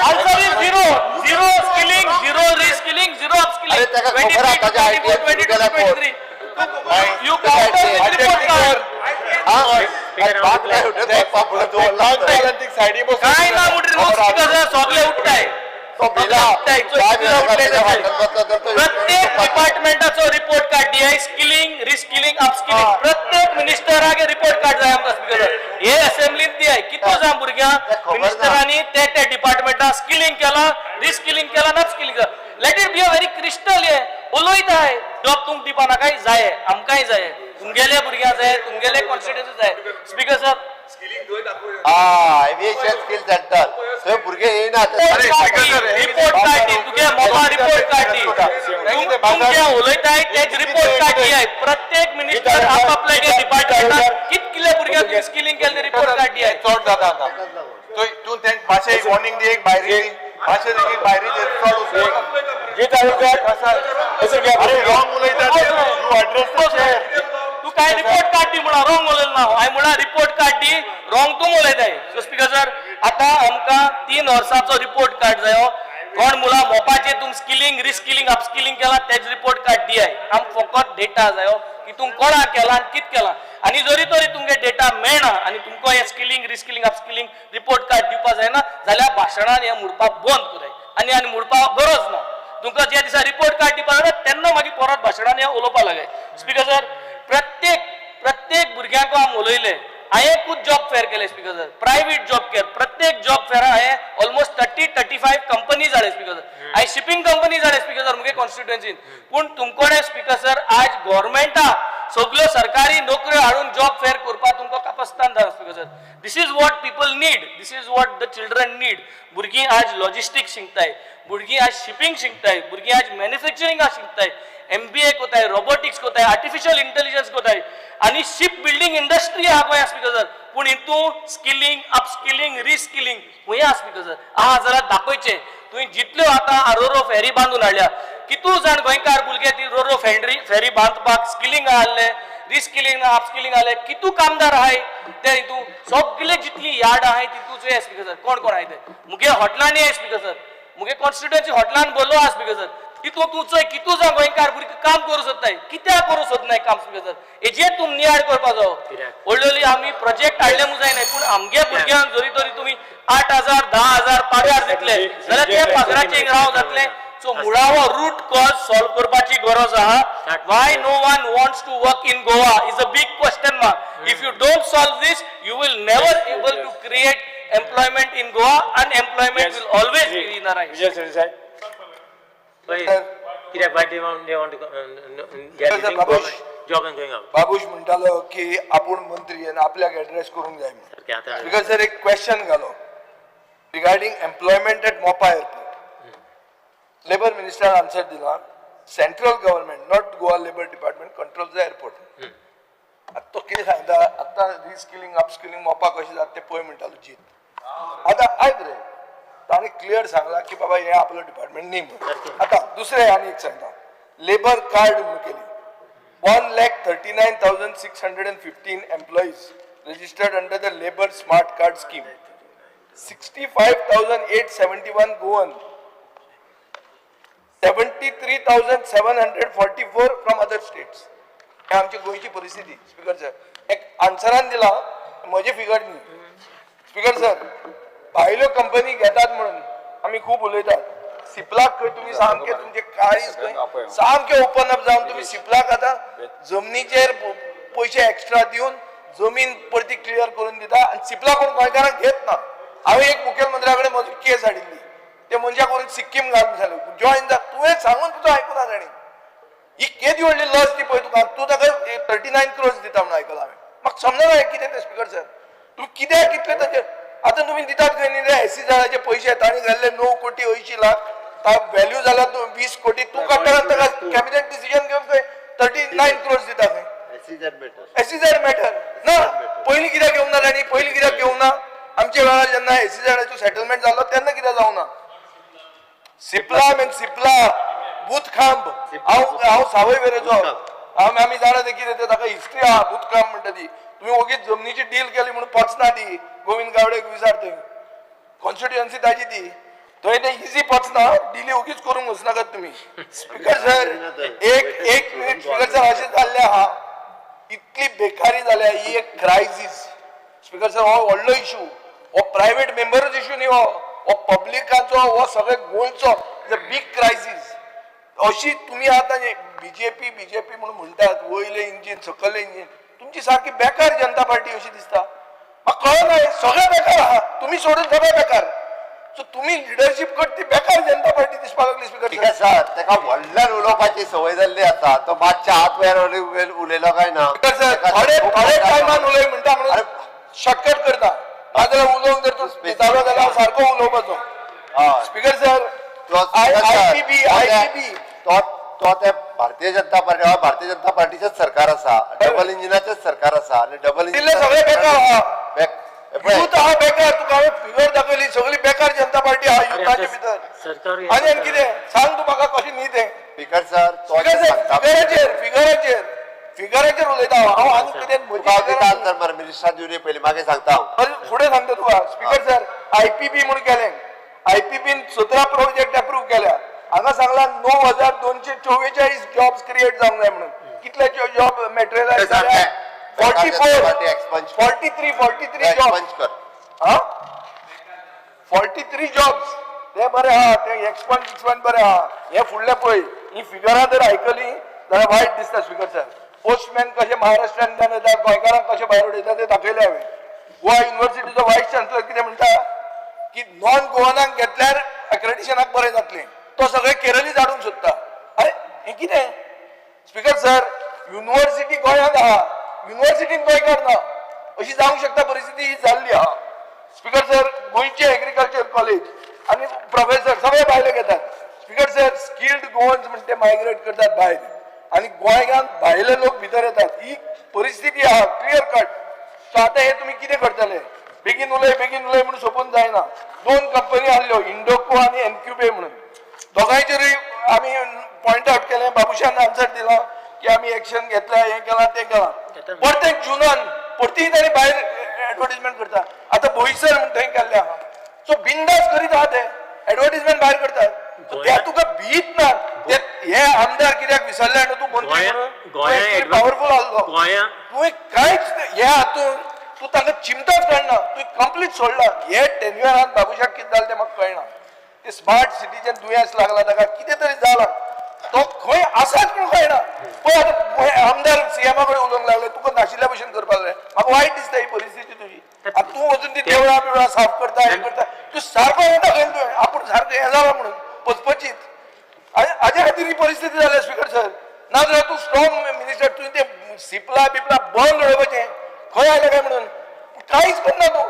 Answer is zero. Zero skilling, zero reskilling, zero upskilling. 23, 24, 22, 23. You counter with report card. काय ना म्हणटरी न्हू स्पीकर सगळे उठताय. प्रत्येक डिपार्टमेंटाचो रिपोर्ट कार्ड दियाय, स्किलिंग, रिस्किलिंग, अपस्किलिंग. प्रत्येक मिनिस्टराक रिपोर्ट कार्ड जाय आमकां स्पीकर. हे असेंब्लीत दियाय कितलो जाण भुरग्यांक मिनिस्टरांनी ते त्या डिपार्टमेंटाक स्किलिंग केलां, रिस्किलिंग केलां, अपस्किलिंग केलां. Let it be a very crystal. हे उलयताय जॉब तुमकां दिवपा नाकाय जाय, आमकांय जाय, तुमगेले भुरग्यां जाय, तुमगेले कॉन्स्टिट्युएन्सी जाय. Speaker sir, aviation skill centre थंय भुरगे येयना. रिपोर्ट कार्ड दी, तुगे मोबा रिपोर्ट कार्ड दी. तुमचे उलयताय तेच रिपोर्ट कार्ड दियाय. प्रत्येक मिनिस्टर आपापल्या डिपार्टमेंटात कितले भुरग्यांक स्किलिंग केल्ले रिपोर्ट कार्ड दियाय. चड जाता आतां. तूं तेंक मातशें एक वॉर्निंग दी, एक भायरी दी, मातशें एक भायरी दी, चड अरे रॉंग उलयता, you address the chair. तूं काय रिपोर्ट कार्ड दी म्हणा, रॉंग उलयलें ना हांवें. म्हणा रिपोर्ट कार्ड दी, रॉंग तूं उलयताय. सो स्पीकर सर, आतां आमकां 3 वर्सांचो रिपोर्ट कार्ड जायो. कोण मुला मोपाचे तुम स्किलिंग, रिस्किलिंग, अपस्किलिंग केलां तेज रिपोर्ट कार्ड दियाय. आमकां फकत डेटा जायो की तुम कोणा केलां आनी कित केलां. आनी जरी तरी तुमगे डेटा मेळना आनी तुमकां हें skilling, reskilling, upskilling report card दिवपा जायना जाल्यार भाशणान हें म्हणपाक बंद कराय. आनी आनी म्हणपाक गरज ना. तुमकां ज्या दिसा रिपोर्ट कार्ड दिवपा जाय तेन्ना मागीर परत भाशणान हें उलोवपा लागाय. स्पीकर सर, प्रत्येक प्रत्येक भुरग्यांक आमी उलयले. हांवें खूब जॉब फेअर केले speaker sir, private job fair. प्रत्येक जॉब फेअर हांवें ऑलमोस्ट 30-35 कंपनी जाले स्पीकर सर. हांवें शिपींग कंपनी जाले स्पीकर सर मुगे कॉन्स्टिट्युएन्सीन. पूण तुमकोडे स्पीकर सर आज गव्हर्मेंटा सगल्यो सरकारी नोकऱ्यो हाडून जॉब फेअर करपाक तुमकां कापस्तान जाला speaker sir. This is what people need, this is what the children need. भुरगीं आज लॉजिस्टीक शिकताय, भुरगीं आज शिपींग शिकताय, भुरगीं आज मॅन्युफॅक्चरिंगा शिकताय, MBA कोताय, रोबोटिक्स कोताय, आर्टिफिशियल इंटेलिजन्स कोताय आनी शिप बिल्डींग इंडस्ट्री आहा गोंया स्पीकर सर. पूण हितून स्किलिंग, अपस्किलिंग, रिस्किलिंग खंय आहा स्पीकर सर? आहा जाल्यार दाखयचें. तुवें जितल्यो आतां रोरो फेरी बांदून हाडल्या, कितू जाण गोंयकार भुरगे ती रोरो फेरी बांदपाक स्किलिंग आहले, रिस्किलिंग, अपस्किलिंग आहले, कितू कामदार आहाय ते हितून सगळे जितली यार्ड आहाय तितूच हे स्पीकर सर. कोण कोण आहाय ते मुगे हॉटलांनी आहाय स्पीकर सर, मुगे कॉन्स्टिट्युएन्सी हॉटलान भरलो आहा स्पीकर सर. तितून तूं चोय कितू जाण गोंयकार भुरगे काम करूं सोदताय, कित्याक करूं सोदनाय काम स्पीकर सर? हेजेर तूं नियाळ करपा जावो. व्हडली आमी प्रोजेक्ट हाडले म्हूण जायना, पूण आमगे भुरग्यांक जरी तरी तुमी 8,000 10,000 पगार दितले जाल्यार ते पगाराचेर राव जातले. सो मुळावो रूट कॉज सॉल्व करपाची गरज आहा. Why no one wants to work in Goa is a big question mark. If you don't solve this, you will never able to create employment in Goa. Unemployment will always be in rise. Vijay Sardesai. कित्याक why they want to they are leaving government job and going out. Babush म्हणटालो की आपूण मंत्री आनी आपल्याक address करूंक जाय म्हणून. Because sir एक क्वेश्चन घालो regarding employment at Mopa airport. Labour मिनिस्टरान answer दिला, central government not Goa labour department control the airport. आतां तो कितें सांगता, आतां रिस्किलिंग अपस्किलिंग मोपा कशें जाता तें पळय म्हणटालो जीत. आतां आयक रे, ताणें क्लियर सांगलां की बाबा हें आपलो डिपार्टमेंट न्ही म्हणून. आतां दुसरें आनी एक सांगता, लेबर कार्ड म्हणून केली, 1,39,615 employees registered under the labour smart card scheme. 65,871 Goan, 73,744 from other states. हे आमची गोंयची परिस्थिती स्पीकर सर. एक आन्सरान दिला, म्हजे फिगर न्ही. स्पीकर सर, भायल्यो कंपनी घेतात म्हणून आमी खूब उलयतात. सिपलाक खंय तुमी सामके तुमचे काळीज खंय सामके ओपन अप जावन तुमी सिपलाक आतां जमनीचेर पयशे एक्स्ट्रा दिवन जमीन परती क्लियर करून दिता आनी सिपला कोण गोंयकारांक घेत ना. हांवें एक मुखेलमंत्र्या कडेन म्हजी केस हाडिल्ली, ते मनशाक व्हरून सिक्कीम घालून जालें जॉयन जा, तुवें सांगून तुजो आयकुना ताणें. ही केदी व्हडली लज ती पळय तुका, तूं ताका 39 क्रोर्स दिता म्हणून आयकलां हांवें. म्हाका समजना हें कितें तें स्पीकर सर. तुमी कित्याक कितले ताचेर आतां तुमी दितात खंय न्ही. एसईझेडाचे पयशे ताणें घाल्ले 9 कोटी 80 लाख, व्हॅल्यू जाल्या 20 कोटी, तूं काडटा ताका कॅबिनेट डिसिजन घेवन खंय 39 क्रोर्स दिता खंय. एसईझेड मॅटर ना. पयलीं कित्याक घेवंक ना तांणी, पयलीं कित्याक घेवंक ना? आमच्या वेळार जेन्ना एसईझेडाचो सेटलमेंट जालो तेन्ना कित्याक जावंक ना? सिपला मीन सिपला भूतखांब, हांव सावय वेरेचो, आमी जाणा तें कितें तें, ताका हिस्ट्री आहा. भूतखांब म्हणटा ती. तुमी ओगीच जमनीची डील केली म्हणून पचना ती. गोविंद गावडेक विचार, थंय कॉन्स्टिट्युएन्सी ताजी ती, थंय तें इजी पचना. डिली ओगीच करूंक वचनाकात तुमी. स्पीकर सर, एक मिनीट स्पीकर सर. अशें जाल्लें आहा, इतली बेकारी जाल्या, ही एक क्रायसीस स्पीकर सर. हो व्हडलो इशू, हो प्रायवेट मेंबरूच इशू न्ही, हो पब्लिकाचो, हो सगळे गोंयचो is a big crisis. अशी तुमी आतां बीजेपी बीजेपी म्हणून म्हणटात, वयलें इंजीन सकयलें इंजीन, तुमची सारकी बेकार जनता पार्टी अशी दिसता. म्हाका कळना, सगळे बेकार आहा, तुमी सोडून सगळे बेकार. सो तुमी लिडरशीप करता ती बेकार जनता पार्टी दिसपाक लागली स्पीकर सर. ताका व्हडल्यान उलोवपाची संवय जाल्ली आसा, तो मातशे हात वयर उलयलो काय ना सर, थोडे थोडे टायमान उलय म्हणटा म्हणून शॉर्टकट करता. नाजाल्यार उलोवंक जर तूं दितालो जाल्यार हांव सारको उलोवपाचो. स्पीकर सर, आयपीबी आयपीबी तो ते भारतीय जनता पार्टी, भारतीय जनता पार्टीचेच सरकार आसा, डबल इंजिनाचेच सरकार आसा आनी डबल इंजिन सगळे बेकार आहा, युथ आहा बेकार. तुका हांवें फिगर दाखयली, सगळी बेकार जनता पार्टी आहा युथाचे भितर. आनी आनी कितें सांग तूं म्हाका, कशें न्ही तें? स्पीकर सर, फिगराचेर फिगराचेर फिगराचेर उलयता हांव, आनी कितें आन्सर मरे मिनिस्टर दिवनी पयलीं, मागीर सांगता हांव, फुडें सांगता तुका. स्पीकर सर, आयपीबी म्हणून केलें, आयपीबीन 17 प्रोजेक्ट अप्रूव केल्या. हांगा सांगला 9,244 जॉब्स क्रिएट जावंक जाय म्हणून. कितले जॉब मटेरियलायज जाल्या? 44, 43, 43 जॉब्स. हा, 43 जॉब्स ते बरे आहा, ते एक्सपंज एक्सपंज बरे आहा. हे फुडले पळय, ही फिगरां जर आयकली जाल्यार वायट दिसता स्पीकर सर. पोस्टमॅन कशे महाराष्ट्रांतल्यान येतात, गोंयकारांक कशे भायर उडयता ते दाखयले हांवें. गोवा युनिवर्सिटीचो वायस चान्सलर कितें म्हणटा की नॉन गोवनाक घेतल्यार अक्रेडिशनाक बरें जातलें, तो सगळे केरळीच हाडूंक सोदता. अरे हें कितें स्पीकर सर? युनिवर्सिटी गोंयांत आहा, युनिवर्सिटीन गोंयकार ना, अशी जावंक शकता परिस्थिती ही जाल्ली आहा. स्पीकर सर, गोंयचे एग्रीकल्चर कॉलेज आनी प्रोफेसर सगळे भायले घेतात. स्पीकर सर, स्किल्ड गोवन्स म्हण ते मायग्रेट करतात भायर आनी गोंयांत भायले लोक भितर येतात. ही परिस्थिती आहा क्लियर कट. सो आतां हे तुमी कितें करतले? बेगीन उलय बेगीन उलय म्हणून सोंपून जायना. 2 कंपनी आहल्यो, इंडोको आनी एनक्युबे म्हणून, दोगांयचेरूय आमी पॉयंट आवट केलें. बाबूशान आन्सर दिला की आमी एक्शन घेतल्या, हें केलां तें केलां. परतें जुनान परतीय तांणी भायर एडवर्टीजमेंट करता. आतां बोईसर म्हण थंय केल्लें आहा. सो बिंदास करीत आहा, ते एडवर्टीजमेंट भायर करतात. ते तुका भीत ना. हे आमदार कित्याक विसरले आनी तूं मंत्री म्हणून पावरफूल आहलो, तुवें कांयच हे हातून तूं तांकां चिमटोच काडना, तुवें कंप्लीट सोडला. हे टेन्युअरान बाबूशाक कितें जालें तें म्हाका कळना. ते स्मार्ट सिटीचें दुयेंस लागला ताका, कितें तरी जालां, तो खंय आसाच म्हणून कळना. पळय आतां आमदार सीएमा कडेन उलोवंक लागले, तुका नाशिल्ल्या भशेन करपाक जाय. म्हाका वायट दिसता ही परिस्थिती तुजी. आतां तूं वचून ती देवळां बिवळां साफ करता, हें करता, तूं सारको हें दाखयला तुवें आपूण सारको हें जाला म्हणून पचपचीत. हाजे खातीर ही परिस्थिती जाल्या स्पीकर सर. नाजाल्यार तूं स्ट्रॉंग मिनिस्टर, तुवें तें सिपला बिपला बंद उडोवपाचें, खंय आयलें काय म्हणून कांयच करना तूं,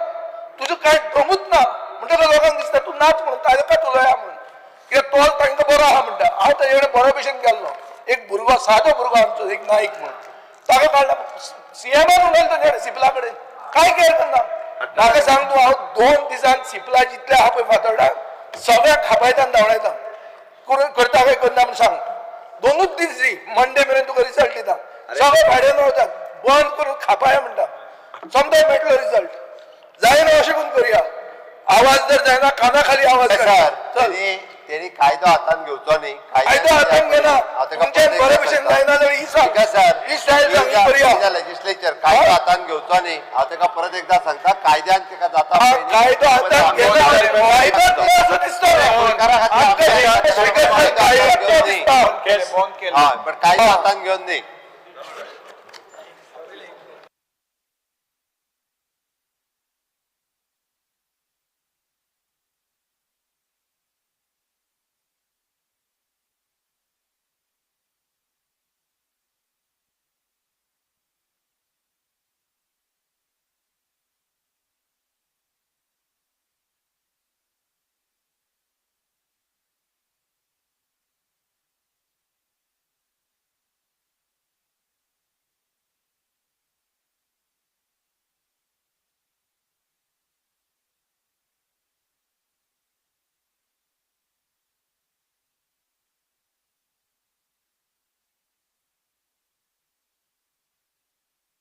तुजो कांय दमूच ना. म्हणटकच लोकांक दिसता तूं नाच म्हणून, ताका उलया म्हणून, कित्याक तो तांकां बरो आहा म्हणटा. हांव ताजे कडेन बरो भशेन गेल्लो, एक भुरगो सादो भुरगो आमचो एक नायक म्हणून, ताका काडला सीएमान उलयलो ताजे कडेन सिपला कडेन, कांय केअर करना. म्हाका सांग तूं, हांव 2 दिसान सिपला जितले आहा पळय फातोर्डा सगळ्याक खापायता आनी धांवडायता. करता काय करना म्हूण सांग. 2 दीस दी, मंडे मेरेन तुका रिजल्ट दिता. सगळे भाड्यान वतात, बंद करून खापाया म्हणटा, सोमतो मेळटलो रिजल्ट. जायना अशें करून करुया. आवाज जर जायना काना खाली आवाज सर, काड. चल. तेणी कायदो हातान घेवचो न्ही. कायदो हातान घेना. तुमच्यान बरे भशेन जायना जाल्यार ही सांग. सर, ही स्टायल सांग, ही बरी आहा. लेजिस्लेचर कायदो हातान घेवचो न्ही. हांव ताका परत एकदा सांगता, कायद्यान ताका जाता. हा, कायदो हातान घेना. कायदो ना असो दिसता. गोंयकारा आमकां खातीर स्पीकर सर, कायदो दिसता. हय, पण कायदो हातान घेवन न्ही.